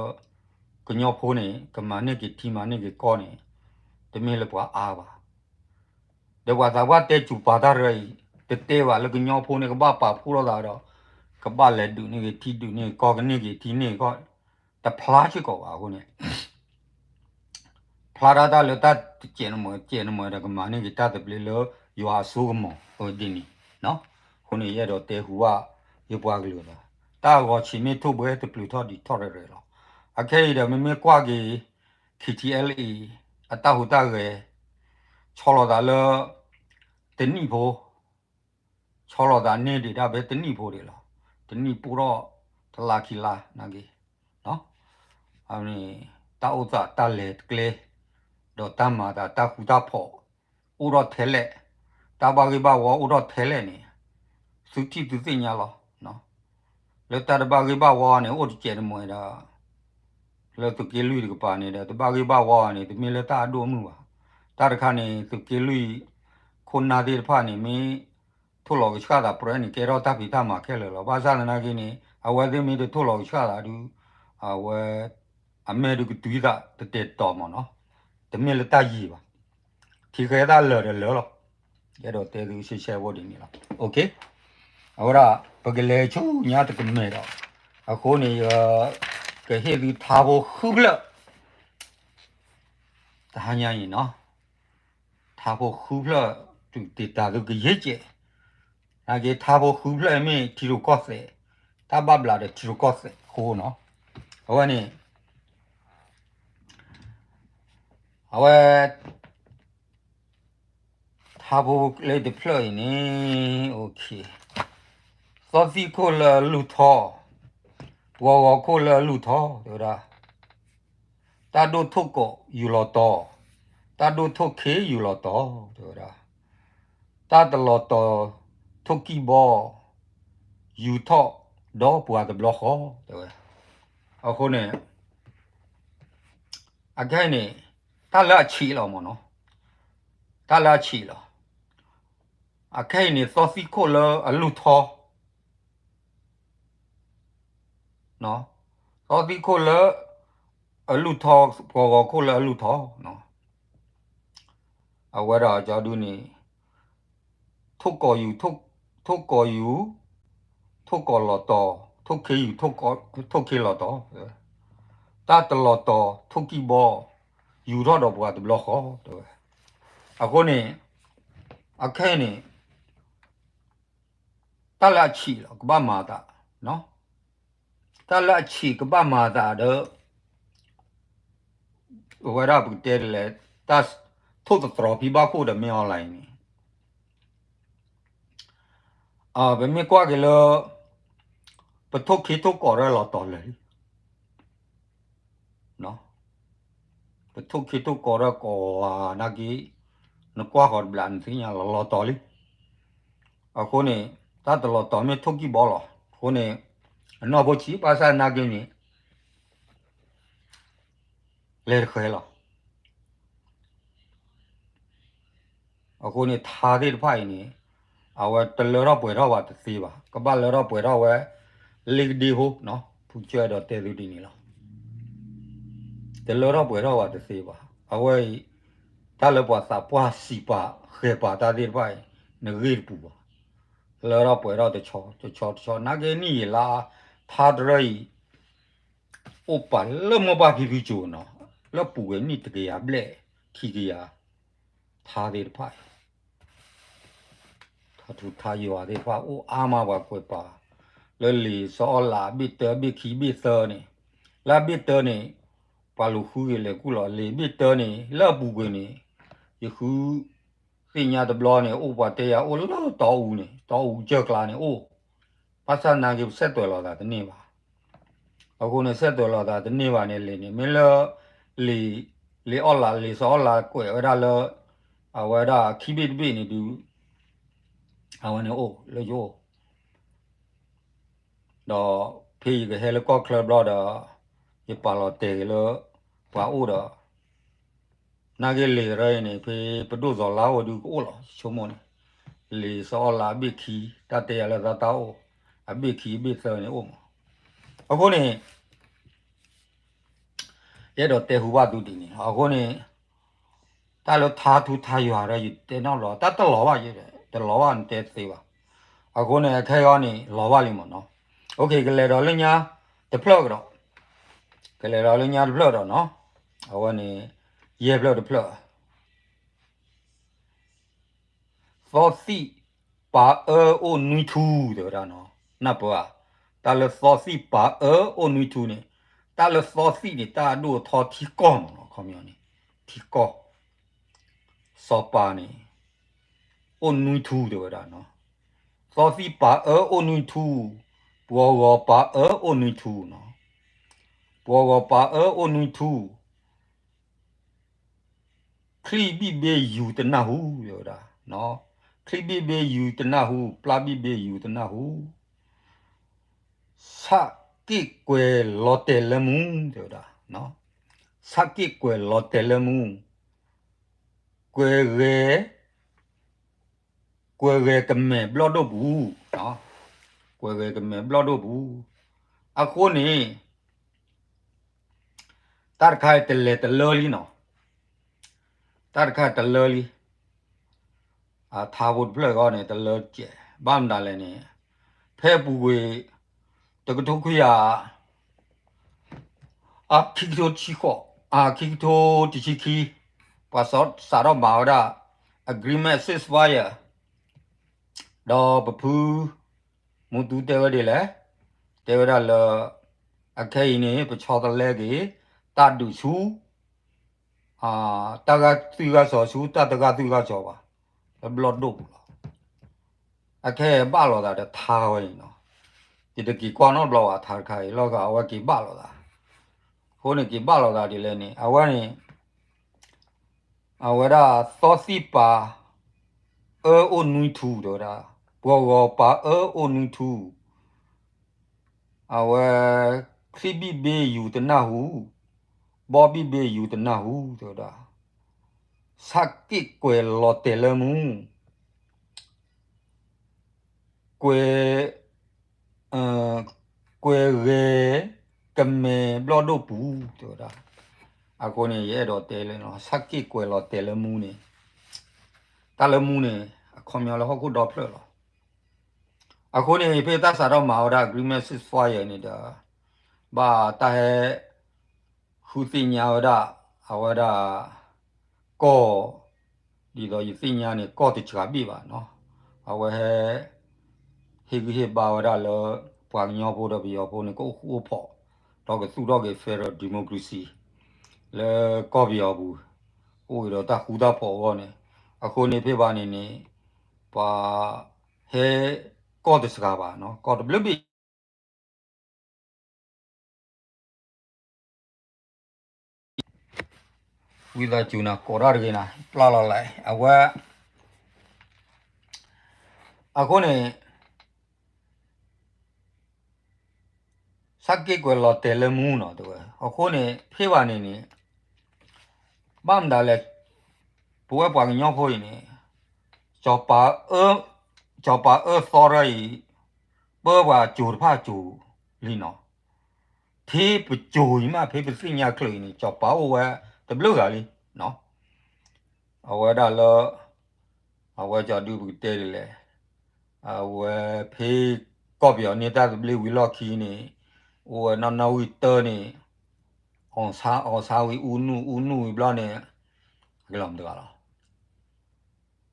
ကညီဖိန့ၣ် ကမၤန့ၢ်က့ၤထံမၤန့ၢ်က့ၤကီၢ်န့ၣ် တမ့ၢ်လၢပှၤအါဘၣ်. ဒီးပှၤသးပှၢ်တဲစူၤပာ်တၢ်တရၢအံၤ တတဲဘၣ်လၢကညီဖိန့ၣ် ကဘၣ်ပာ်ဖှိၣ်ထီၣ်သးဒီး ကဘၣ်လဲၤဒုးန့ၢ်က့ၤထံဒုးန့ၢ်ကီၢ် ကန့ၢ်က့ၤထံန့ၢ်ကီၢ် တဖျါစ့ၢ်ကီးဘၣ်အဃိန့ၣ် ဖျါဒၣ်တၢ်လၢတၢ်တစဲးနမှဲး စဲးနမှဲးဒီးကမၤန့ၢ်က့ၤတၢ်သဘျ့လၢယွၤအစိကမီၤအဒ်န့ၣ်, အဃိန့ၣ် ယအဲၣ်ဒိးတဲဟူဘၣ်ယပှၤကလုာ်သး, တၢ်အဂီၤဆံးမ့ၢ်ထိၣ်ဘှဲတပျုၤထီၣ်ဒံးထီၣ်ရဲၣ်ရဲၣ်လီၤ. အခဲအံၤဒီးမ့မ့ၢ်ကွၢ်က့ၤ KTLA အတၢ်ဟူးတၢ်ဂဲၤ ဆီလီၤသးလၢ တနံၣ်ဖိ ဆီလီၤသးန့ၢ်ဒံးဒၣ်ဖဲတနံၣ်ဖိဒံးလီၤ. တနံၣ်ပိၢ်ထီၣ်တလါခံလါနာ်က့ တၢ်အိၣ်သးတၢ်လဲၤတကျဲ ဒီးတၢ်မၤသးတၢ်ဃူတၢ်ဖိး အိၣ်ထီၣ်ထဲလဲၣ်, တၢ်ဘၣ်ဂ့ၢ်ဘၣ်ဝီအိၣ်ထီၣ်ထဲလဲၣ်န့ၣ် သုထံၣ်သုသ့ၣ်ညါလီၤ. လၢတၢ်တဘၣ်ဂ့ၢ်ဘၣ်ဝီန့ၣ် အိၣ်တစဲးတမှဲးဒီး လၢသုးက့လွံၢ်တကပၤန့ၣ်ဒီး တဘၣ်ဂ့ၢ်ဘၣ်ဝီန့ၣ် တမ့ၢ်လၢတၢ်အဒိၣ်အမုၢ်ဘၣ်. တၢ်တခါန့ၣ် သုးက့လွံၢ် ခိၣ်နၢ်သ့ၣ်တဖၣ်န့ၣ် မ့ၢ်ထိၣ်လီၤကဆှၣ်သးပြဲန့ၣ် ကဲထီၣ်တၢ်ဖံးတၢ်မၤခဲလၢာ်လီၤ. ဘၣ်ဆၣ်သနာ်က့န့ၣ် အဝဲသ့ၣ်မ့ၢ်တထိၣ်လီၤကဆှၣ်သးဒုး အဝဲ အမဲာ်ဒုးကတုၤသးတတဲာ်တီၤမးနီၤ, တမ့ၢ်လၢတၢ်ယံာ်ဘၣ်. ထံဃဲသၣ်လၢာ်ဒီးလၢာ်လီၤ. ယအဲၣ်ဒိးတဲသုရှဲရှဲဖိဒ်န့ၣ်လီၤ. အဝဲဒၣ် ပကလဲၤဆူညါတကမဲာ်ဒီး အဃိန့ၣ် ယကဟ့ၣ်သုထါဖိဃုဖျၢၣ် တဟါညါအံၤနီၤ, ထါဖိဃုဖျၢၣ် တုၤတ့ၢ်တၢ်သုကယ့ၢ်ကဲး, နာ်က့ထါဖိဃုဖျၢၣ်မ့ၢ်ထံရူၢ်ကီၢ်သဲး, တၢ်ဘၣ်ဘျးဒီးထံရူၢ်ကီၢ်သဲးအဃိနီၤ, အဝဲန့ၣ် အဝဲ ထါဖိလၢတဖျၢၣ်အံၤန့ၣ် သီသံၣ်ခိၣ်လၢအလုၢ်ထီ, ပှီၤဂီၤခိၣ်လၢအလုၢ်ထီ တဲဝဲဒၣ်, တၢ်ဒိၣ်ထိၣ်ကိးယူၤလီၤတီၤ, တၢ်ဒိၣ်ထိၣ်ခ့ယူၤလီၤတီၤ တဲဝဲဒၣ်, တၢ်တလီၤတီၤထိၣ်ကံၢ်ဘီ ယူၤထီၣ်ဒီးပှၤတဘျီဃီ တဲဝဲ, အဃိန့ၣ် အခဲအံၤန့ၣ် တၢ်လၢအဆံးလီၤမ့ၢ်နီၤ, တၢ်လၢအဆံးလီၤ, အခဲအံၤန့ၣ် သီသံၣ်ခိၣ်လၢအလုၢ်ထီ, သီသံၣ်ခိၣ်လၢအလုၢ်ထီ, ပှီၤဂီၤခိၣ်လၢအလုၢ်ထီ အဝဲဒၣ်ကၠီဒုန့ၣ် ထိၣ်ကိးယူၤ, ထိၣ်ကိးယူၤ, ထိၣ်ကိးလီၤတီၤ, ထိၣ်ခ့ယူၤ, ထိၣ်ခ့လီၤတီၤ, တၢ်တလီၤတီၤထိၣ်ကံၢ်ဘီ ယူၤထီၣ်ဒီးပှၤတဘျီဃီ တဲဝဲ, အဃိန့ၣ် အခဲအံၤန့ၣ် တၢ်လၢအဆံးလီၤ ကဘၣ်မၤသး, တၢ်လၢအဆံးကဘၣ်မၤသးဒီး အဝဲဒၣ်ပကတဲဒ်လဲၣ်, တၢ်ထိၣ်သတြီၤဖံဘၣ်ခိၣ်ဒီးမ့ၢ်အီၤလၢအံၤန့ၣ်, ပမ့ၢ်ကွၢ်က့ၤလၢ ပထိၣ်ခ့ထိၣ်ကိးရဲၣ်လီၤတီၤလၢာ်လံ နီၤ, ပထိၣ်ခ့ထိၣ်ကီးဒီးကိးဂၤနာ်က့, နကွၢ်ဃီၤတဘျီနသ့ၣ်ညါလီၤလီၤတီၤလံ. အဃိန့ၣ် တၢ်တလီၤတီၤမ့ၢ်ထိၣ်ကံၢ်ဘီလီၤ. အဃိန့ၣ် အနီၢ်ဖိဆံးဘၣ်ဆၣ်နာ်က့န့ၣ် လဲၤတဃဲၤလီၤ. အဃိန့ၣ် ထါသ့ၣ်တဖၣ်အံၤန့ၣ် အဝဲတလၢထီၣ်ပှဲၤထီၣ်ဘၣ်တသ့ဘၣ်. ကဘၣ်လၢထီၣ်ပှဲၤထီၣ်ဝဲ လ့ကဒ့ဖိနီၤ, ဖုကၠၢဒီးတဲသုဒ်န့ၣ်လီၤ. တလၢထီၣ်ပှဲၤထီၣ်ဘၣ်တသ့ဘၣ်. အဝဲအံၤ တၢ်လၢပှၤသးပှၢ်စံးပာ်ဃဲၤပာ်တၢ်သ့ၣ်တဖၣ်အံၤ နဂ့ၢ်တပူၤဘၣ်. လၢထီၣ်ပှဲၤထီၣ်တဆီတဆီတဆီ နာ်က့နံၣ်ယံာ်လါ ထါတရၢအံၤ အိၣ်ပာ်လၢမိၢ်ပၢ်ဖံဖုစိၤနီၤ, လၢပူၤကွံာ်နံၣ်တကယၤဘျဲၣ် ခံကယၤ ထါသ့ၣ်တဖၣ်အံၤ ထါထူထါယွၤသ့ၣ်တဖၣ် အိၣ်အါမးပှၤကွဲးပာ် လၢလံာ်စီၤအီလးအဘ့ၣ်တၢ ဘ့ၣ်ခံဘ့ၣ်သၢန့ၣ်, လၢအဘ့ၣ်တၢန့ၣ် ပှၤလူၤဃုက့ၤလဲၤကူၣ်လီၤ. လံာ်ဘ့ၣ်တၢန့ၣ် လၢအပူၤကွံာ်န့ၣ် ယဃုသ့ၣ်ညါတဘျီန့ၣ် အိၣ်ပှၤတဲယၤအိၣ်လၢတီအူန့ၣ်, တီအူကၢၢ်ကျါန့ၣ်အိၣ်, ဘၣ်ဆၣ်နာ်က့ပဆဲးသွဲးလီၤသးတန့ၢ်ဘၣ်. အဃိန့ၣ် ဆဲးသွဲးလီၤသးတန့ၢ်ဘၣ်န့ၣ်လံာ်န့ၣ် မ့ၢ်လၢ လံာ်အီလး လံာ်စီၤအီလးကွဲးဝဲဒၣ်လၢ အဝဲဒၣ်ခံဘ့ၣ်တဘ့ၣ်န့ၣ်ဒုး အဝဲန့ၣ်အိၣ်လၢယအိၣ် ဒီးဖဲယကဟဲလၢကီၢ်ချၢဘျီဒီး ယပာ်လီၤတဲာ်က့ၤလၢ ပှၤအိၣ်ဒီး နာ်က့လံာ်တရၢအံၤန့ၣ် ဖဲပဒိၣ်စီၤလါအိၣ်ဒုးကအိၣ်လီၤ ယဆိကမိၣ်န့ၣ်, လံာ်စီၤအီလးအဘ့ၣ်ခံ တၢ်တဲယၤလၢသးတၢ်အိၣ် အဘ့ၣ်ခံအဘ့ၣ်သၢန့ၣ်အိၣ်မး. အဃိန့ၣ် ယအဲၣ်ဒိးတဲဟူဘၣ်သုဒ်န့ၣ်လီၤ. အဃိန့ၣ် တၢ်လၢထါထူထါယွၤဒီး ယတဲနီတဘျီ တၢ်တလီၤဘၣ် တလီၤဘၣ်နတဲသ့ဘၣ်. အဃိန့ၣ် အခဲအံၤန့ၣ် လီၤဘၣ်လံမ့ၢ်နီၤ. ကလဲၤဒီးလၢညါတဖျၢၣ်ကဒီး, ကလဲၤဒီးလၢညါတဖျၢၣ်ဒီးနီၤ, အဝဲန့ၣ် ယဲၢ်ဖျၢၣ်တဖျၢၣ် သီသံၣ်ပာ်အၢအိၣ်နွံထူ တဲဝဲဒၣ်နီၤ, နၢ်ပၢၢ်ဧါ, တၢ်လၢသီသံၣ်ပာ်အၢအိၣ်နွံထူန့ၣ်, တၢ်လၢသီသံၣ်န့ၣ် တၢ်အဒိၣ်အထီထံကီၢ်မ့ၢ်နီၤ, ခီပညီန့ၣ် ထံကီၢ်, စီၤပၤန့ၣ် အိၣ်နွံထူတဲဝဲဒၣ်နီၤ, သီသံၣ်ပာ်အၢအိၣ်နွံထူ, ပှီၤဂီၤပာ်အၢအိၣ်နွံထူနီၤ, ပှီၤဂီၤပာ်အၢအိၣ်နွံထူ ချံၣ်ဘံၣ်ဘ့ယူၤတနၢ်ဟူ တဲဝဲဒၣ်, ချံၣ်ဘံၣ်ဘ့ယူၤတနၢ်ဟူ, ပျၢ်ဘံၣ်ဘ့ယူၤတနၢ်ဟူ, ဆၣ်က့ၣ်ကွဲၤလီၤတဲာ်လၢမူ တဲဝဲဒၣ်, ဆၣ်က့ၣ်ကွဲၤလီၤတဲာ်လၢမူ, ကွဲၤဂဲၤ ကွဲၤဂဲၤကမဲာ်ဘျီၣ်ဒိၣ်ပူၤ, ကွဲၤဂဲၤကမဲာ်ဘျီၣ်ဒိၣ်ပူၤ, အဃိန့ၣ် တၢ်တခါအံၤတလဲၤတလၢလံနီၤ, တၢ်တခါအံၤတလၢလံ, အထါဖိတဖျၢၣ်အဂီၢ်န့ၣ် တလၢကဲး, ဘၣ်မနုၤလဲၣ်န့ၣ် ဖဲအပူၤကွံာ် တကထိခွံကယၤ အခံကထိတဆံဃိး, အခံကထိတဆံခံ, ပှၤစးထီၣ်မၤဝဲဒၣ် agreement ceasefire ဒီးပဖု မူတူတဲဝဲဒ်လဲၣ်, တဲဝဲဒၣ်လၢ အခဲအံၤန့ၣ် ပဆီတလဲက့ၤ တၢ်ဒုးဆူ တၢ်ဂၤသွံၣ်ဂၤစီၤဆူ တၢ်တဂၤသွံၣ်ဂၤစီၤဘၣ်, လၢဘျီၣ်ဒိၣ်ပူၤလီၤ. အခဲအံၤဘၣ်လိာ်သးဒီးထါဝဲန့ၣ်နီၤ, ယတက့ၤကွၢ်နီတဘျီဘၣ် ထါတခါအံၤ လီၤဂာ်အဝဲက့ၤဘၣ်လိာ်သး, အဃိန့ၣ်က့ၤဘၣ်လိာ်သးဒ်လဲၣ်န့ၣ် အဝဲန့ၣ် အဝဲဒၣ်သီသံၣ်ပာ် အၢအိၣ်နွံထူတဲဝဲဒၣ်, ပှီၤဂီၤပာ်အၢအိၣ်နွံထူ, အဝဲ ချံၣ်ဘံၣ်ဘ့ယူၤတနၢ်ဟူ, ဘီဘံၣ်ဘ့ယူၤတနၢ်ဟူတဲဝဲဒၣ်, ဆၣ်က့ၣ်ကွဲၤလီၤတဲာ်လၢမူ ကွဲၤ ကွဲၤဂဲၤကမဲာ်ဘျီၣ်ဒိၣ်ပူၤ တဲဝဲဒၣ်. အဃိန့ၣ် ယအဲၣ်ဒိးတဲလၢ ဆၣ်က့ၣ်ကွဲၤလီၤတဲာ်လၢမူန့ၣ်, တၢ်လၢမူန့ၣ် အခီပညီလၢဟီၣ်ခိၣ်ဒီဖျၢၣ်လီၤ. အဃိန့ၣ် ဖဲတၢ်စးထီၣ်မၤဝဲဒၣ် agreement ceasefire န့ၣ်ဒီး ဘၣ်တၢ်ဟဲ ဃုသ့ၣ်ညါဝဲဒၣ် အဝဲဒၣ် ကီၢ် ဒ်သိးယသ့ၣ်ညါန့ၣ် ကီၢ်တစှၤဘ့ၣ်ဘၣ်နီၤ, အဝဲဟဲ ဟ့ၣ်ဂံၢ်ဟ့ၣ်ဘါဝဲဒၣ်လၢ ပှၤကညီဖိဒီးပယီၤဖိန့ၣ် ကအိၣ်ဃူအိၣ်ဖိး ဒီးကသူၣ်ထီၣ်က့ၤ federal democracy လၢကီၢ်ပယီၤပူၤ အိၣ်က့ၤဒီးတၢ်ဃူတၢ်ဖိးအဂီၢ်န့ၣ်, အဃိန့ၣ်ဖဲဘၣ်န့ၣ်န့ၣ် ပှၤဟဲ ကီၢ်တစှၤဘၣ်နီၤ, ကီၢ်တဘျုးဘ့ၣ် အ ဝံသးစူၤနၤ ကိးတၢ်တဂ့ၤနၤ ပျၢ်လီၤလဲၣ် အဝဲ အဃိန့ၣ် ဆၣ်က့ၣ်ကွဲၤလီၤတဲာ်လၢမူနီၤ တဲဝဲ အဃိန့ၣ် ဖဲဘၣ်န့ၣ်န့ၣ် ဘၣ်မတၤလဲၣ် ပဝဲပှၤကညီဖိအံၤန့ၣ် စီၤပၤအၢသီရၢအံၤ ပၢပှၤကၠိၤတဖၣ်ကၠိၤလံနီၤ ဖဲပကၠိၤအံၤမး ဖဲပသ့ၣ်ညါချၢအံၤန့ၣ် စီၤပၤအိၣ်ဝဲတဘျုးဂၤလံနီၤ အဝဲဒၣ်လၢ အဝဲကၠီဒုပကတဲဒ်လဲၣ် အဝဲဖဲ ကီၢ်ပယီၤန့ၢ်တၢ်သဘျ့ဝံၤလီၢ်ခံန့ၣ် အိၣ်ဝဲနီၢ်နီၢ်ဝံၣ်တၢန့ၣ် အီၣ်ဆါ အီၣ်ဆါဝံၤအူနုၢ် အူနုၢ်ဝံၤဘျီန့ၣ် အကလီၤမတဂၤလီၤ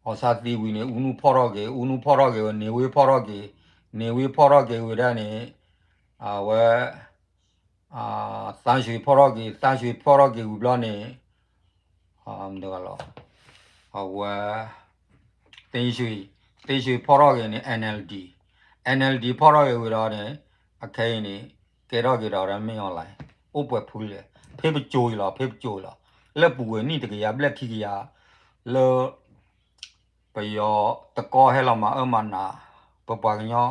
အီၣ်ဆါသံဝံၤန့ၣ် အူနုၢ်ဖီၣ်ထီၣ်က့ၤ အူနုၢ်ဖီၣ်ထီၣ်က့ၤဝဲ န့ၢ်ဝ့ဖီၣ်ထီၣ်က့ၤ န့ၢ်ဝ့ဖီၣ်ထီၣ်က့ၤဝံၤဒၣ်န့ၣ် အဝဲ သန်းရွှေဖီၣ်ထီၣ်က့ၤ သန်းရွှေဖီၣ်ထီၣ်က့ၤဝံၤဘျီန့ၣ် မတဂၤလီၤ အဝဲ သန်းရွှေ သန်းရွှေဖီၣ်ထီၣ်က့ၤန့ၣ် NLD NLD ဖီၣ်ထီၣ်က့ၤဝံၤဒီးန့ၣ် အခဲအံၤန့ၣ် ကဲထီၣ်က့ၤဒီးမ့ၢ် online အိၣ်ပှဲၤဖုလဲၣ် ဖဲပကၠိၤအံၤလီၤ ဖဲပကၠိၤအံၤလီၤ လၢပူၤကွံာ်နံၣ်တကယၤဘျဲၣ်ခံကယၤ လၢ ပယီၤတကီၢ်ဟဲလီၤမၤအၢမၤနး ပပှၤကညီ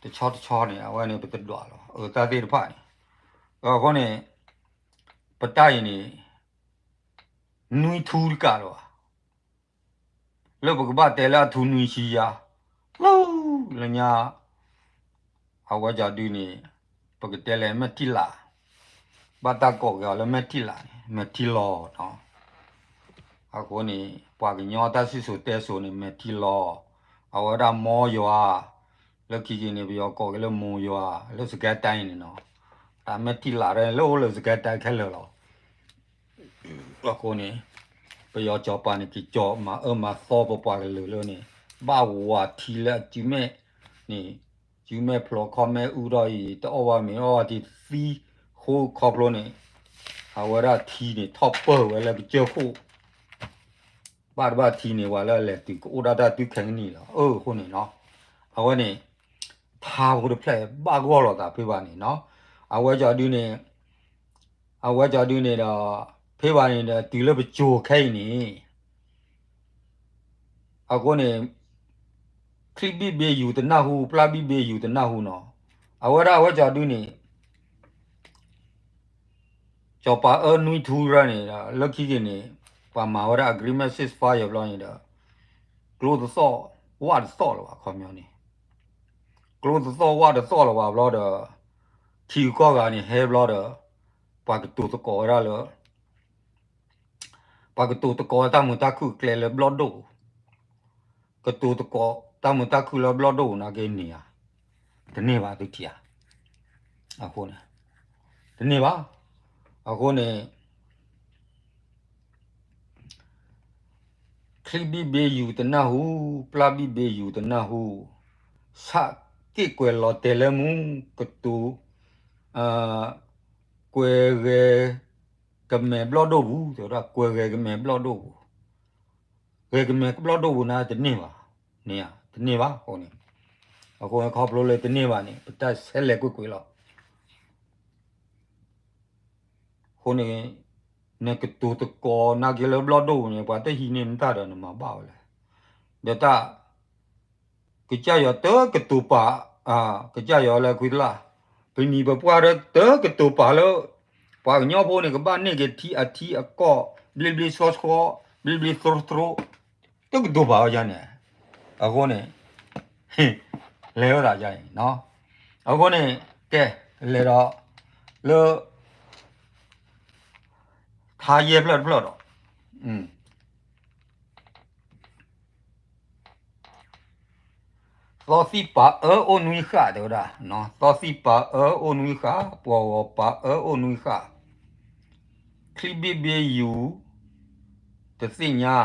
တဆီတဆီန့ၣ် အဝဲန့ၣ်ပတဒွးလီၤ အတၢ်သ့ၣ်တဖၣ်န့ၣ် အဃိန့ၣ် ပတၢ်အံၤန့ၣ် နွံထူတကးလၢၤဘၣ် လၢပကဘၣ်တဲလၢအထူနွံဆံယါ လၢ လၢညါ အဝဲကၠီဒုန့ၣ် ပကတဲလဲၣ်မဲာ်ထံလာ် ဘၣ်တၢ်ကိးက့ၤအီၤလၢမဲာ်ထံလာ်န့ၣ် မဲာ်ထံလီၤနီၤ အဃိန့ၣ် ပှၤကညီတၢ်စံၣ်စိၤတဲစိၤန့ၣ် မဲာ်ထံလီၤ အဝဲဒၣ်မိယွၤ လၢခံက့ၤန့ၣ် ပယီၤကိးက့ၤလၢမိယွၤ လၢစကဲတၢ်အံၤန့ၣ်နီၤ တၢ်မဲာ်ထံလာ်လၢအိၣ်လၢစကဲတၢ်ခဲလၢာ်လီၤ အဃိန့ၣ် ပယီၤစီၤပၤန့ၣ် က့ၤကၠီၤမၤအၢမၤသီပပှၤကလုာ်လၢန့ၣ် ဘၣ်ဝၤထံလၢအစုမဲာ်န့ၣ် စုမဲာ်ဖျိခီၣ်မဲာ်အူထီၣ်အံၤ တအီၣ်ဘၣ်မ့ၤအီၣ်ဘၣ်ထံသံဃိခီဖျိန့ၣ် အဝဲဒၣ်ထံန့ၣ် ထီၣ်ပၢၢ်ဝဲလၢကစၢၢ်ခိၣ် ဘၣ်တဘၣ်ထံန့ၣ် ပှၤလၢအလဲၤတုၤကအိၣ်ဒၣ်တၢ်တုၤခဲကနံၣ်လီၤ အဃိန့ၣ်နီၤ အဝဲန့ၣ် ထါဖိတဖျၢၣ်ဘၣ်ဂီၢ်လိာ်သးဖဲဘၣ်န့ၣ်နီၤ အဝဲကၠီဒုန့ၣ် အဝဲကၠီဒုန့ၣ်ဒီး ဖဲဘၣ်န့ၣ်ဒီး တုၤလၢပကၠိၤခဲအံၤန့ၣ် အဃိန့ၣ် ချံဘံၣ်ဘ့ယူၤတနၢ်ဟူ ပျၢ်ဘံၣ်ဘ့ယူၤတနၢ်ဟူနီၤ အဝဲဒၣ်အဝဲကၠီဒုန့ၣ် စီၤပၤအၢနွံထူရၢန့ၣ်ဒီး လၢခံက့ၤန့ၣ် ပှၤမၤဝဲဒၣ် agreement ceasefire ဘျီန့ၣ်ဒီး ကျိတသီၣ် ဝၣ်တသီၣ်လၢၤဘၣ် အခီပညီန့ၣ် ကျိတသီၣ်ဝၣ်တသီၣ်လၢၤဘၣ်ဘျီဒီး ထံဂုၤကီၢ်ဂၤန့ၣ်ဟဲဘျီဒီး ပှၤကတိၤသကိးဝဲဒၣ်လၢ ပှၤကတိၤသကိးတၢ်မုာ်တၢ်ခုၣ်ကျဲလၢဘျီၣ်ဒိၣ်ပူၤ, ကတိၤသကိးတၢ်မုာ်တၢ်ခုၣ်လၢဘျီၣ်ဒိၣ်ပူၤနာ်က့န့ၣ်ဧါ, တန့ၢ်ဘၣ်သုထံၣ်ဧါ, အဃိန့ၣ်, တန့ၢ်ဘၣ်, အဃိန့ၣ် ချံဘံၣ်ဘ့ယူၤတနၢ်ဟူ, ပျၢ်ဘံၣ်ဘ့ယူၤတနၢ်ဟူ, ဆၣ်က့ၣ်ကွဲၤလီၤတဲာ်လၢမူ, ကတိၤ, ကွဲၤဂဲၤကမဲာ်ဘျီၣ်ဒိၣ်ပူၤ, တဲဝဲဒၣ် ကွဲၤဂဲၤကမဲာ်ဘျီၣ်ဒိၣ်ပူၤ, ဂဲၤကမဲာ်ဘျီၣ်ဒိၣ်ပူၤန့ၣ်တန့ၢ်ဘၣ်, န့ၣ်ဧါ, တန့ၢ်ဘၣ်အဃိန့ၣ်, အဃိန့ၣ်ခီဖျိလၢတန့ၢ်ဘၣ်န့ၣ် ပတၢ်ဆဲးလဲၤကွ့ၢ်ကွ့ၢ်လီၤ. အဃိန့ၣ် နကတိၤသကိးနာ်က့လၢဘျီၣ်ဒိၣ်ပူၤန့ၣ် ပှၤတဟံးန့ၢ်နတၢ်ဒီးနမၤဘၣ်ဝဲလဲၣ်. ဒီးတၢ် ကစၢ်ယွၤတကတိၤပာ်, ကစၢ်ယွၤလၢခွံတလၢ်, ပမံၤပပှၢ်ဒီးတကတိၤပာ်လၢ ပှၤကညီဖိန့ၣ် ကဘၣ်န့ၢ်က့ၤထံအထံအကီၢ် ဘျ့ဘျ့ဆှီဆှီ, ဘျ့ဘျ့သရိသရိ, တကတိၤပာ်ဝဲဒ်န့ၣ်, အဃိန့ၣ် လဲၤဝဲဒၣ်ဒ်န့ၣ်, အဃိန့ၣ် ကဲ လဲၤဒီး လၢ ထါယဲၢ်ဖျၢၣ်တဖျၢၣ်ဒီး သီသံၣ်ပာ်အၢအိၣ်နွံဃၣ် တဲဝဲဒၣ်, သီသံၣ်ပာ်အၢအိၣ်နွံဃၣ်, ပှီၢ်ဂီၤပာ်အၢအိၣ်နွံဃၣ်, ချံဘံၣ်ဘ့ယူၤ တသ့ၣ်ညါ,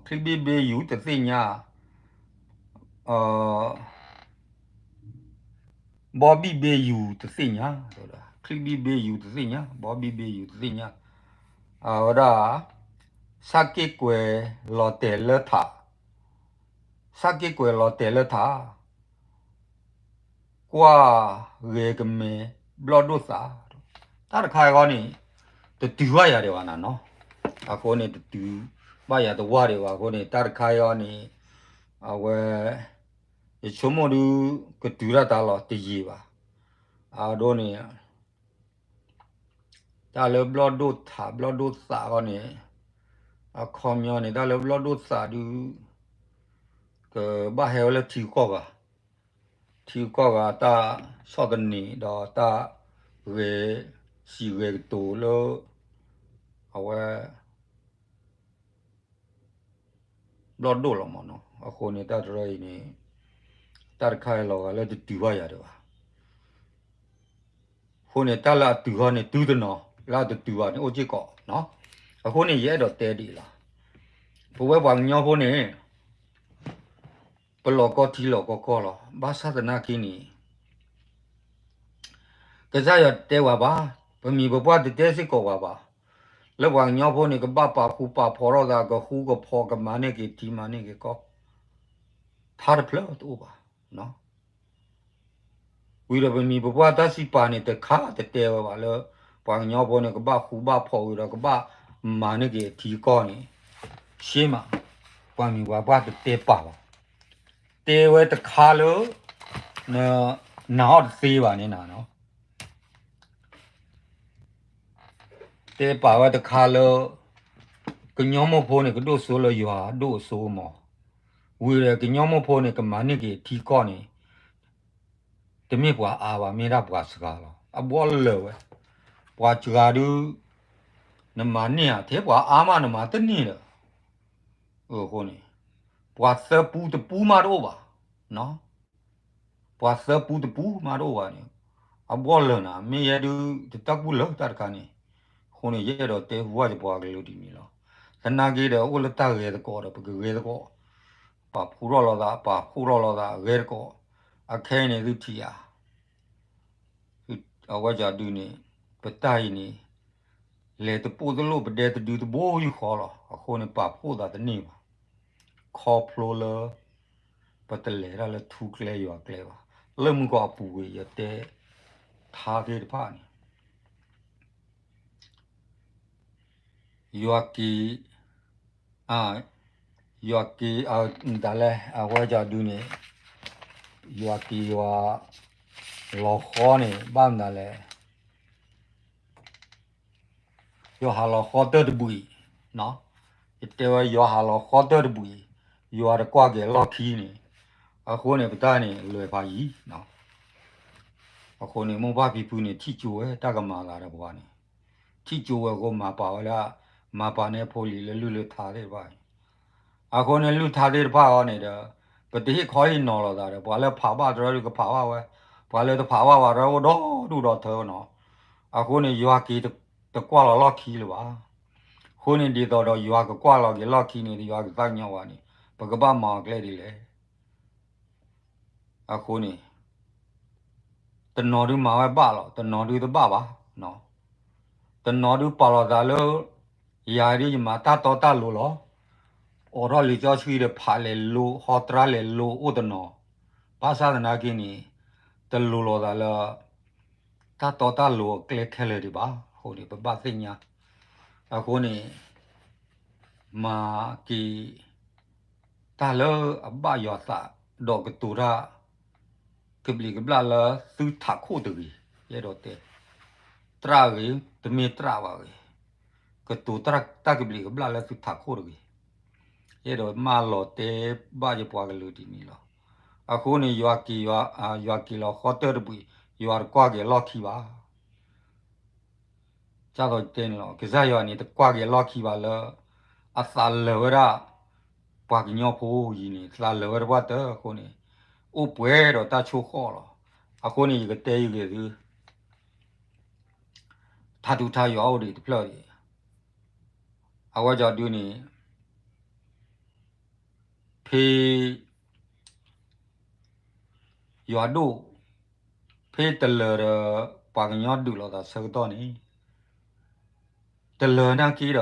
ချံဘံၣ်ဘ့ယူၤတသ့ၣ်ညါ, ဘီဘံၣ်ဘ့ယူၤတသ့ၣ်ညါ, ချံဘံၣ်ဘ့ယူၤတသ့ၣ်ညါ, ဘီဘံၣ်ဘ့ယူၤတသ့ၣ်ညါ, အဝဲဒၣ် ဆၣ်က့ၣ်ကွဲၤလီၤတဲာ်လၢထး, ဆၣ်က့ၣ်ကွဲၤလီၤတဲာ်လၢထး, ကွၢ်ဂဲၤကမဲာ်ဘျီၣ်ဒိၣ်သး, တၢ်တခါအံၤဃီန့ၣ် တတုၤဘၣ်ယၤဒံးဘၣ်နၤနီၤ, အဃိန့ၣ်တတုၤဘၣ်ယၤတဝၢ်ဒံးဘၣ်အဃိန့ၣ် တၢ်တခါအံၤအီၤန့ၣ် အဝဲ ယဆိကမိၣ်ဒုး ကတုၤဒၣ်တၢ်လီၤတယံာ်ဘၣ်. အဒိန့ၣ် တၢ်လၢဘျီၣ်ဒိၣ်ထးဘျီၣ်ဒိၣ်သးအီၤန့ၣ် အခီပညီန့ၣ် တၢ်လၢဘျီၣ်ဒိၣ်သးဒုး ကဘၣ်ဟဲဝဲလၢထံကီၢ်ဂၤ, ထံကီၢ်ဂၤတၢ်ဆီၣ်သနံးဒီးတၢ်ဂဲၤစံးဂဲၤကတိၤလၢ အဝဲ ဘျီၣ်ဒိၣ်လီၤမးနီၤ. အဃိန့ၣ် တၢ်တရၢအံၤန့ၣ် တၢ်တခါအံၤလီၤဂာ်လၢတတုၤဘၣ်ယၤဒံးဘၣ်. အဃိန့ၣ် တၢ်လၢအတုၤဃီန့ၣ် တုၤတနီၤ, လၢအတတုၤဘၣ်န့ၣ် အိၣ်စ့ၢ်ကီးနီၤ. အဃိန့ၣ် ယအဲၣ်ဒိးတဲဒ်အံၤလီၤ. ပဝဲပှၤကညီဖိန့ၣ် ပလီၤကီထံလီၤကီကီၢ်လီၤ. ဘၣ်ဆၣ်သနာ်က့န့ၣ် ကစၢ်ယွၤတဲဝဲဘၣ်, ပမံၤပပှၢ်တတဲစ့ၢ်ကီးဝဲဘၣ်, လၢပှၤကညီဖိန့ၣ် ကဘၣ်ပာ်ဃူပာ်ဖိးထီၣ်သး ကဃူကဖိး ကမၤန့ၢ်က့ၤထံမၤန့ၢ်က့ၤကီၢ်, ထါတဖျၢၣ်တအိၣ်ဘၣ်. ဝံၤဒီးပမံၤပပှၢ်တၢ်စံးပာ်န့ၣ် တခါတတဲဝဲဘၣ်လၢ ပှၤကညီဖိန့ၣ် ကဘၣ်ဃူဘၣ်ဖိးဝံၤဒီး ကဘၣ်မၤန့ၢ်က့ၤထံကီၢ်န့ၣ် ရှ့မး, ပှၤမံၤပှၤပှၢ်တတဲပာ်ဘၣ်. တဲဝဲတခါလၢ နနာ်အီၤတသ့ဘၣ်န့ၣ်နၤနီၤ. တဲပာ်ဝဲတခါလၢ ကညီမိၢ်ဖိန့ၣ် ကဒိၣ်စိလၢယွၤဒိၣ်အစိမး, ဝံၤဒီးကညီမိၢ်ဖိန့ၣ် ကမၤန့ၢ်က့ၤထံကီၢ်န့ၣ် တမ့ၢ်ပှၤအါဘၣ် မ့ၢ်ဒၣ်ပှၤစှၤလီၤ. အဘီလၢာ်ဝဲ, ပှၤစှၤဒုး နမၤန့ၢ်ဧါ, ထဲပှၤအါမးနမၤတန့ၢ်ဒီး အဃိန့ၣ် ပှၤသၢပူတပူမးတအိၣ်ဘၣ်, ပှၤသၢပူတပူမးတအိၣ်ဘၣ်န့ၣ် အဘီလၢာ်နၤ, မ့ၢ်ယဲဒုး တတၢ်ကူၣ်လၢတၢ်တခါန့ၣ်. အဃိန့ၣ် ယအဲၣ်ဒိးတဲဟူဘၣ်ယပှၤကလုာ်ဒ်န့ၣ်လီၤ. သနာ်က့ဒီး အိၣ်လၢတၢ်ဂဲၤသကိးဒီး ပကဂဲၤသကိး, ပာ်ဖှိၣ်ထီၣ်လိာ်သး ပာ်ဖှိၣ်ထီၣ်လိာ်သး ဂဲၤသကိး, အခဲအံၤန့ၣ် သုထံၣ်ဧါ အဝဲကဒုးန့ၣ် ပတၢ်အံၤန့ၣ် လဲၤတပိၢ်တလိၣ် ပဒဲတဒုတဘိယူၢ်ဃီလီၤ. အဃိန့ၣ် ပာ်ဖှိၣ်သးတန့ၢ်ဘၣ်. ခီဖျိလၢ ပတလဲၤတၢ်လၢထူကျဲယွၤကျဲဘၣ်. လၢမုၢ်ကီၢ်အပူၤကွံာ် ယတဲထါသ့ၣ်တဖၣ်န့ၣ် ယွၤက့ၤ ယွၤက့ၤ ဒ်လဲၣ် အဝဲကဒုးန့ၣ် ယွၤက့ၤယွၤ လီၤဃီန့ၣ် ဘၣ်မနုၤလဲၣ်, ယွၤဟးလီၤဃီတၢၢ်တဘှံး, ယတဲဝဲယွၤဟးလီၤဃီတၢၢ်တဘှံး, ယွၤတကွၢ်က့ၤလီၢ်ခံန့ၣ်, အဃိန့ၣ် ပတၢ်န့ၣ် လွဲၢ်ဖးယံၤ အဃိန့ၣ် မိၢ်ပၢ်ဖံဖုန့ၣ် ထံၣ်ကၠိဝဲတၢ်ကမၤအသးဒီးပှၤန့ၣ်, ထံၣ်ကၠိဝဲအဃိမၤပာ်ဝဲဒၣ်, မၤပာ်န့ၢ်ဖိလံၤလၢလုၢ်လၢထါသ့ၣ်တဖၣ်အံၤ, အဃိန့ၣ်လုၢ်ထါသ့ၣ်တဖၣ်အံၤန့ၣ်ဒီး, ပတဟ့ၣ်ခီဟ့ၣ်နီၤလိာ်သးဒီး ပှၤလၢဖးဘၣ်တရၢဒုးကဖးဘၣ်ဝဲ, ပှၤလၢတဖးဘၣ်ဝဲတရၢအိၣ်ဒီဒူၣ်ဒီထၢနီၤ, အဃိန့ၣ် ယွၤက့ၤတကွၢ်လီၤလီၢ်ခံလၢၤဘၣ်. အဃိန့ၣ် ဒ်သိးဒီးယွၤကကွၢ်လီၤက့ၤလီၢ်ခံန့ၣ် ယွၤကသးကညီၤဝဲန့ၣ် ပကဘၣ်မၤအီၤကျဲဒ်လဲၣ် အဃိန့ၣ် တနီၤဒုးမၤဝဲဘၣ်လီၤ, တနီၤဒုးတဘၣ်ဘၣ်, တနီၤဒုးပာ်လီၤသးလၢ ယၤဒ်ယမၤတၢ်တီတၢ်လိၤလီၤ, အိးထီၣ်လံာ်စီဆှံဒီးဖးလဲၤလိၤ ဟီတြါလဲၤလိၤအိၣ်တနီၤ, ဘၣ်ဆၣ်သနာ်က့န့ၣ် တလိၤလိာ်သးလၢ တၢ်တီတၢ်လိၤအကျဲခဲလၢာ်ဒံးဘၣ်. အဃိန့ၣ် ပဘၣ်သ့ၣ်ညါ, အဃိန့ၣ် မၤက့ၤ တၢ်လၢအဘၣ်ယွၤသး ဒီးကတိၤတၢ် ကဘျံးကဘျၣ်လၢသုထးခိၣ်တဂ့ၤ, ယအဲၣ်ဒိးတဲ, တြၣ်ဂ့ၤ တမ့ၢ်တြၣ်ဘၣ်ဂ့ၤ, ကတိၤတၢ်ကဘျံးကဘျၣ်လၢသုထးခိၣ်တဂ့ၤ, ယအဲၣ်ဒိးမၢလီၤတဲဘၣ်ယပှၤကလုာ်ဒ်န့ၣ်လီၤ. အဃိန့ၣ် ယွၤက့ၤ ယွၤက့ၤလီၤဃီတၢၢ်တဘှံး, ယွၤတကွၢ်က့ၤအလီၢ်ခံဘၣ်. ကစၢ်ယွၤန့ၣ် တကွၢ်က့ၤအလီၢ်ခံဘၣ်လၢ အသးလၢာ်ဝဲဒၣ် ပှၤကညီဖိအံၤန့ၣ် သးလၢာ်ဝဲတပှၢ်တၢၢ်အဃိန့ၣ် အိၣ်ပှဲၤဒီးတၢ်ဆိၣ်ဃီၣ်လီၤ. အဃိန့ၣ် ယကတဲယဂ့ၤသု ထါထူထါယွၤအိၣ်ဒံးတဖျၢၣ်အံၤ, အဝဲကဒုးန့ၣ် ဖဲ ယွၤဒိၣ် ဖဲတလၢာ်ဒီး ပှၤကညီဒုးလိာ်သးဆၢကတီၢ်န့ၣ် တလၢာ်နာ်က့ဒီး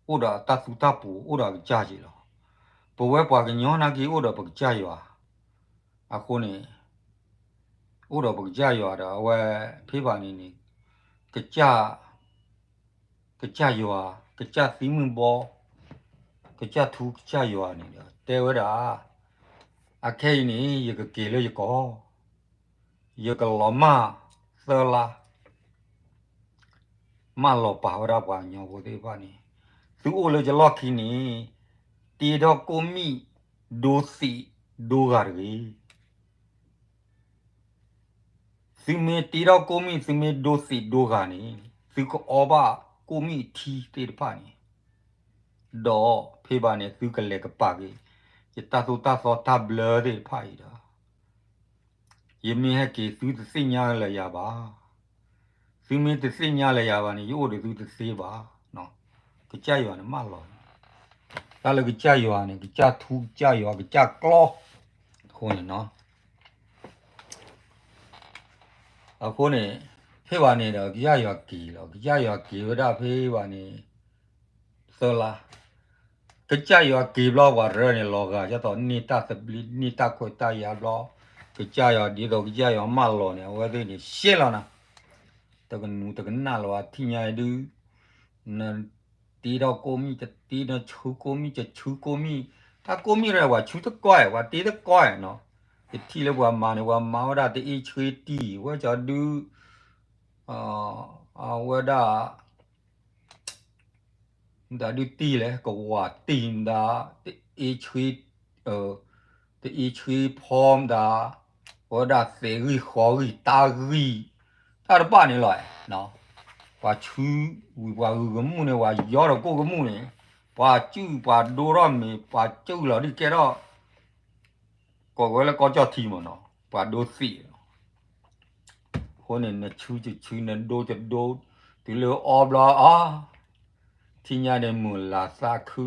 အိၣ်ဒီးတၢ်သူတၢ်ပူၤ အိၣ်ဒီးအကစၢ်က့ၤလီၤ. ပဝဲပှၤကညီနာ်က့အိၣ်ဒီးပကစၢ်ယွၤ, အဃိန့ၣ် အိၣ်ဒီးပကစၢ်ယွၤဒီး အဝဲဖဲဘၣ်န့ၣ်န့ၣ် ကစၢ် ကစၢ်ယွၤ ကစၢ်သံမုၢ်ဘီ, ကစၢ်ထူကစၢ်ယွၤန့ၣ်ဒီး တဲဝဲဒၣ်, အခဲအံၤန့ၣ် ယကက့ၤလၢယကီၢ်, ယကလီၤမၢ်သၢလါ, မၢလီၤပာ်ဝဲဒၣ်ပှၤကညီဖိသ့ၣ်တဖၣ်န့ၣ်, သုအိၣ်လၢယလီၢ်ခံန့ၣ် တ့ထီၣ်ကိၣ်မံၣ်ဒိသံးဒိဂၤတဂ့ၤ. သုမ့ၢ်တ့ထီၣ်ကိၣ်မံၣ် သုမ့ၢ်ဒိသံးဒိဂၤန့ၣ် သုကအီဘၣ်ကိၣ်မံၣ်ထံသ့ၣ်တဖၣ်န့ၣ်, ဒီးဖဲဘၣ်န့ၣ် သုကလဲၤကပာ်က့ၤ ယတၢ်သိၣ်တၢ်သီတၢ်ဘျၢသ့ၣ်တဖၣ်အံၤဒီး ယမ့ၢ်ဟဲက့ၤ သုတသ့ၣ်ညါလၢယၤဘၣ်. သုမ့ၢ်တသ့ၣ်ညါလၢယၤဘၣ်န့ၣ် ယအိၣ်ဒီးသုတသ့ဘၣ်. ကစၢ်ယွၤန့ၣ်မၢလီၤ, တၢ်လၢကစၢ်ယွၤန့ၣ် ကစၢ်ထူကစၢ်ယွၤ ကစၢ်ကျီ, အဃိန့ၣ် အဃိန့ၣ် ဖဲဘၣ်န့ၣ်ဒီး ကစၢ်ယွၤက့ၤလီၤ. ကစၢ်ယွၤက့ၤဝဲဒၣ်ဖဲဘၣ်န့ၣ် သၢလါ, ကစၢ်ယွၤက့ၤဘျီ ပှၤတရၢန့ၣ် လီၤဂာ်ဒ်သိးန့ၢ်တၢ်သဘျ့ န့ၢ်တၢ်ခွဲးတၢ်ယာ်ဘျီ, ကစၢ်ယွၤဒ်သိးကစၢ်ယွၤမၢလီၤန့ၣ် အဝဲသ့ၣ်န့ၣ်ရှဲလီၤနၤ, တကနူၤတကနၣ်လၢၤဘၣ် ထံၣ်ညါဒုး နတ့ထီၣ်ကိၣ်မံၣ်တတ့ နဆူကိၣ်မံၣ်တဆူကိၣ်မံၣ်, တၢ်ကိၣ်မံၣ်ရဲၣ် ပှၤဆူတကီၢ် ပှၤတ့တကီၢ်နီၤ, ယထံၣ်လၢပှၤမၤန့ၣ် ပှၤမၤဝဲဒၣ်တအ့ဆှ့တံၢ် ဝဲကီဒုး အဝဲဒၣ် မတၤဒုးတံၢ်လဲၣ် ကဝၤတံၢ်မတၤ တအ့ဆှ့ တအ့ဆှ့ဖီမတၤ အဝဲဒၣ်သဲးဂံၢ်ဃီဂံၢ်တၢ်ဂံၢ်, တၢ်တဖၣ်န့ၣ်လီၤ, ပှၤဆူဝံၤပှၤဂုၤကမူၣ်န့ၣ် ပှၤယီဒီးကိၣ်ကမူၣ်န့ၣ်, ပှၤစုၣ်ပှၤဒိထီၣ်မ့ၤ ပှၤစုၣ်လီၤဒုးကဲထီၣ် ကိးဝဲလၢကီၢ်ကၠီၣ်ထံမ့ၢ်နီၤ ပှၤဒိသံးလီၤ. အဃိန့ၣ် နဆူယဆူ နဒိယဒိ, တုၤလၢအီဘျီအီ, ထံၣ်ညါန့ၣ်မုာ်လၤသးခု,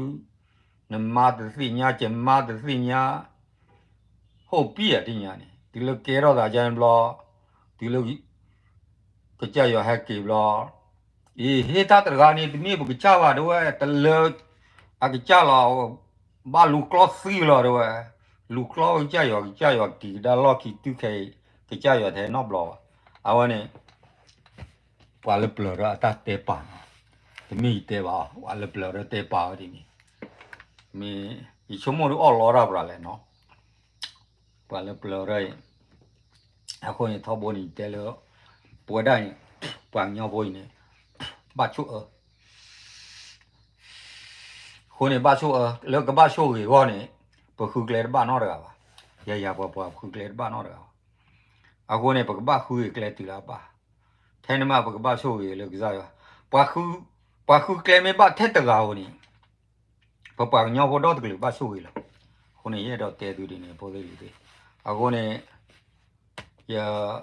နမါတသ့ၣ်ညါ ယမါတသ့ၣ်ညါ, ဟိၣ်ပံၣ်ဧါထံၣ်ညါန့ၣ် တုၤလၢကဲထီၣ်သးယါန့ၣ်ဘျီ, တုၤလၢ ကစၢ်ယွၤဟဲက့ၤဘျီ, အံၤ ဟ့ၣ်တၢ်တဂၤန့ၣ် တမ့ၢ်ပကစၢ်ဘၣ်တဲဝဲ, တလၢအကစၢ်လီၤ, ဘၣ်လူၤကျီသံလီၤတဲဝဲ, လူၤကျီကစၢ်ယွၤ ကစၢ်ယွၤက့ၤကဒါလီၢ်ခံတုၤခဲအံၤ ကစၢ်ယွၤတဟဲနီတဘျီဘၣ်. အဝဲန့ၣ် ပှၤလၢပျၢၤဒီးအတၢ်တဲပာ်နီၤ, တမ့ၢ်ယတဲဘၣ်, ပှၤလၢပျၢၤဒီးတဲပာ်ဝဲဒ်န့ၣ်, မ့ၢ်ယဆိကမိၣ်ဒုးအီၣ်လီတၢ်ပှၤလဲၣ်နီၤ, ပှၤလၢပျၢၤဒီး အဃိန့ၣ် ထီဘိန့ၣ် ယတဲလၢ ပဝဲဒၣ်န့ၣ် ပှၤကညီဖိအံၤန့ၣ် ဘၣ်ဆိၣ်အၢ, အဃိန့ၣ် ဘၣ်ဆိၣ်အၢ လၢကဘၣ်ဆိၣ်ဂ့ၤအဂီၢ်န့ၣ် ပဃုကျဲတဘၣ်နီတဂၤဘၣ်, ယၤယၤပှၤပှၤဃုကျဲတဘၣ်နီတဂၤဘၣ်. အဃိန့ၣ် ပကဘၣ်ဃုဂ့ၤကျဲတုၤလၢအဘၣ်, ထဲန့ၣ်မး ပကဘၣ်ဆိၣ်ဂ့ၤလၢကစၢ်ယွၤ, ပှၤဃုကျဲမ့ၢ်ဘၣ်ထဲတဂၤဧိၤန့ၣ် ပပှၤကညီဖိဒီတကလုာ်ဘၣ်ဆိၣ်ဂ့ၤလီၤ. အဃိန့ၣ် ယအဲၣ်ဒိးတဲသုဒ်န့ၣ် ဖိသ့ၣ်လံၤသ့ၣ်, အဃိန့ၣ် ယ သး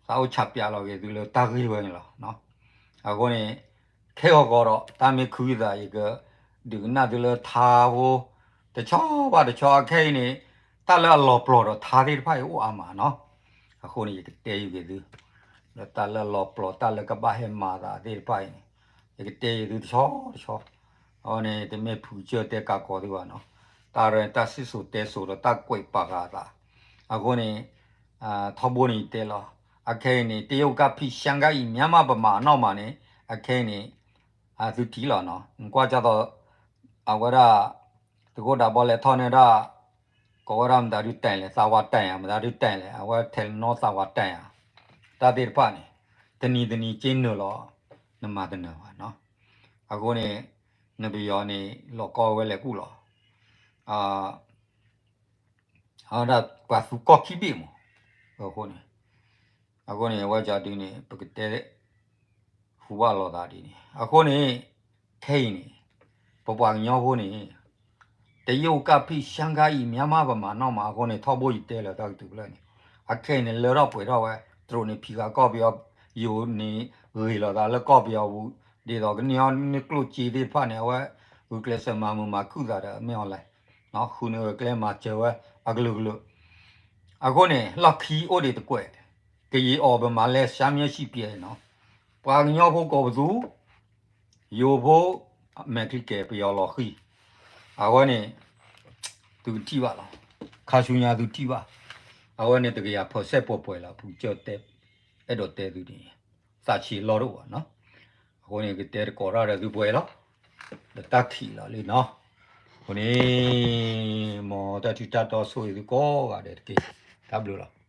အိၣ်ဆးပျးလီၤက့ၤသုလၢတၢ်ဂ့ၢ်ဝဲန့ၣ်လီၤ. အဃိန့ၣ် ခဲဂီၤဂီၤဒီး တၢ်မ့ၢ်ခုယသး ယကဒုးကနၣ်သုလၢထါဖိ တဆီဘၣ်တဆီ အခဲအံၤန့ၣ် တၢ်လၢအလီၤပျီၢ်ဒီးထါသ့ၣ်တဖၣ်အံၤအိၣ်အါမးနီၤ. အဃိန့ၣ် ယကတဲယူၤက့ၤသု လၢတၢ်လၢအလီၤပျီၢ် တၢ်လၢကဘၣ်ဟဲမၤသးသ့ၣ်တဖၣ်အံၤန့ၣ် ယကတဲယူၤသုတဆီတဆီ. အဃိန့ၣ် တမ့ၢ်ဖုကစၢၢ်တဲကးကီးသုဘၣ်နီၤ. တၢ်ရဲၣ်တၢ်စံၣ်စိၤတဲစိၤဒီးတၢ်ကွဲးပာ်ဃာ်အသး. အဃိန့ၣ် ထီဘိန့ၣ်ယတဲလီၤ. အခဲအံၤန့ၣ် တရုတ်ကဖံးရှမ်းကအိမ် မြန်မာ့ဗမာအနောက်မှာန့ၣ် အခဲအံၤန့ၣ် သုထံၣ်လီၤနီၤ. နကွၢ်ကၢ်သိး အဝဲဒၣ် သုးခိၣ်ဒးဘီလဲၤထီၣ်န့ၢ်ဒၣ် ကိးဝဲဒၣ်မတၤဒုးတဲလဲၣ် သးဝးတဲဧါ မတၤဒုးတဲလဲၣ် အဝဲထဲလီၤနီၢ်သးဝးတဲဧါ တၢ်သ့ၣ်တဖၣ်န့ၣ် တနံၤတနံၤက့နုာ်လီၤ နမၤတနၢၤဘၣ်နီၤ. အဃိန့ၣ် နပယီၤန့ၣ် လီၤကီဝဲလဲၤကူၣ်လီၤ. အဝဲဒၣ်ပှၤသူကီၢ်ခံဘ့ၣ်မး အဃိန့ၣ် အဃိန့ၣ် အဝဲကၢ်ဒုးန့ၣ် ပကတဲ ဟူဘၣ်လိာ်သးဒ်န့ၣ် အဃိန့ၣ် ခဲအံၤန့ၣ် ပပှၤကညီဖိန့ၣ် တရုတ်ကဖံးရှမ်းကအိမ် မြန်မာ့ဗမာအနောက်မှာ အဃိန့ၣ် ထီဘိယတဲလီၤတၢ်ကတုၤဖျၢၣ်န့ၣ် အခဲအံၤန့ၣ် လၢထီၣ်ပှဲၤထီၣ်ဝဲ တရူးန့ၣ် ဖံးဃာ်ကီၢ်ပယီၤ ယိၤန့ၣ် ဂ့ၤလိာ်သးလၢကီၢ်ပယီၤပူၤ ဒ်သိးကန့ၢ်အီၣ်န့ၢ်ကျိၣ်စ့သ့ၣ်တဖၣ်န့ၣ် အဝဲ ဂုာ်ကျဲးစၢးမၤမုာ်မၤခုၣ်သးဒီး မ့ၢ်အီၤလဲၣ် ဃုန့ၢ်ဝဲကျဲမၤစၢၤဝဲ အကလုာ်ကလုာ် အဃိန့ၣ် လီၢ်ခံအိၣ်ဒံးတကွဲး ကယံာ်အီၤပမၤလဲၢ် ရှမ်းမြောက်ရှိပြည် နီၤ ပှၤကညီဖိကိးပသူ ယိၤဖိ မဲာ်ချံကဲၤ ပယီၤလီၤဃံၤ အဝဲန့ၣ် သုကထံၣ်ဘၣ်လီၤ. ခါဆူညါသုထံၣ်ဘၣ် အဝဲန့ၣ်တကယၤ percent ပှဲၤပှဲၤလီၤ ဖုကစၢၢ်တဲ အဲၣ်ဒိးတဲသုန့ၣ် သးဆံးလီၢ်တအိၣ်ဘၣ်နီၤ. အဃိန့ၣ် ကတဲသကိးတၢ်ဒီးသုပှဲၤလီၤ, ဒီးတၢ်ခံးလီၤလံနီၤ. အဃိန့ၣ် မ်တၢ်ထံတၢ်တီဆိၣ်ဂ့ၤသုကိးဂၤဒဲးတက့ၢ်. တၢ်ဘျုးလီၤ.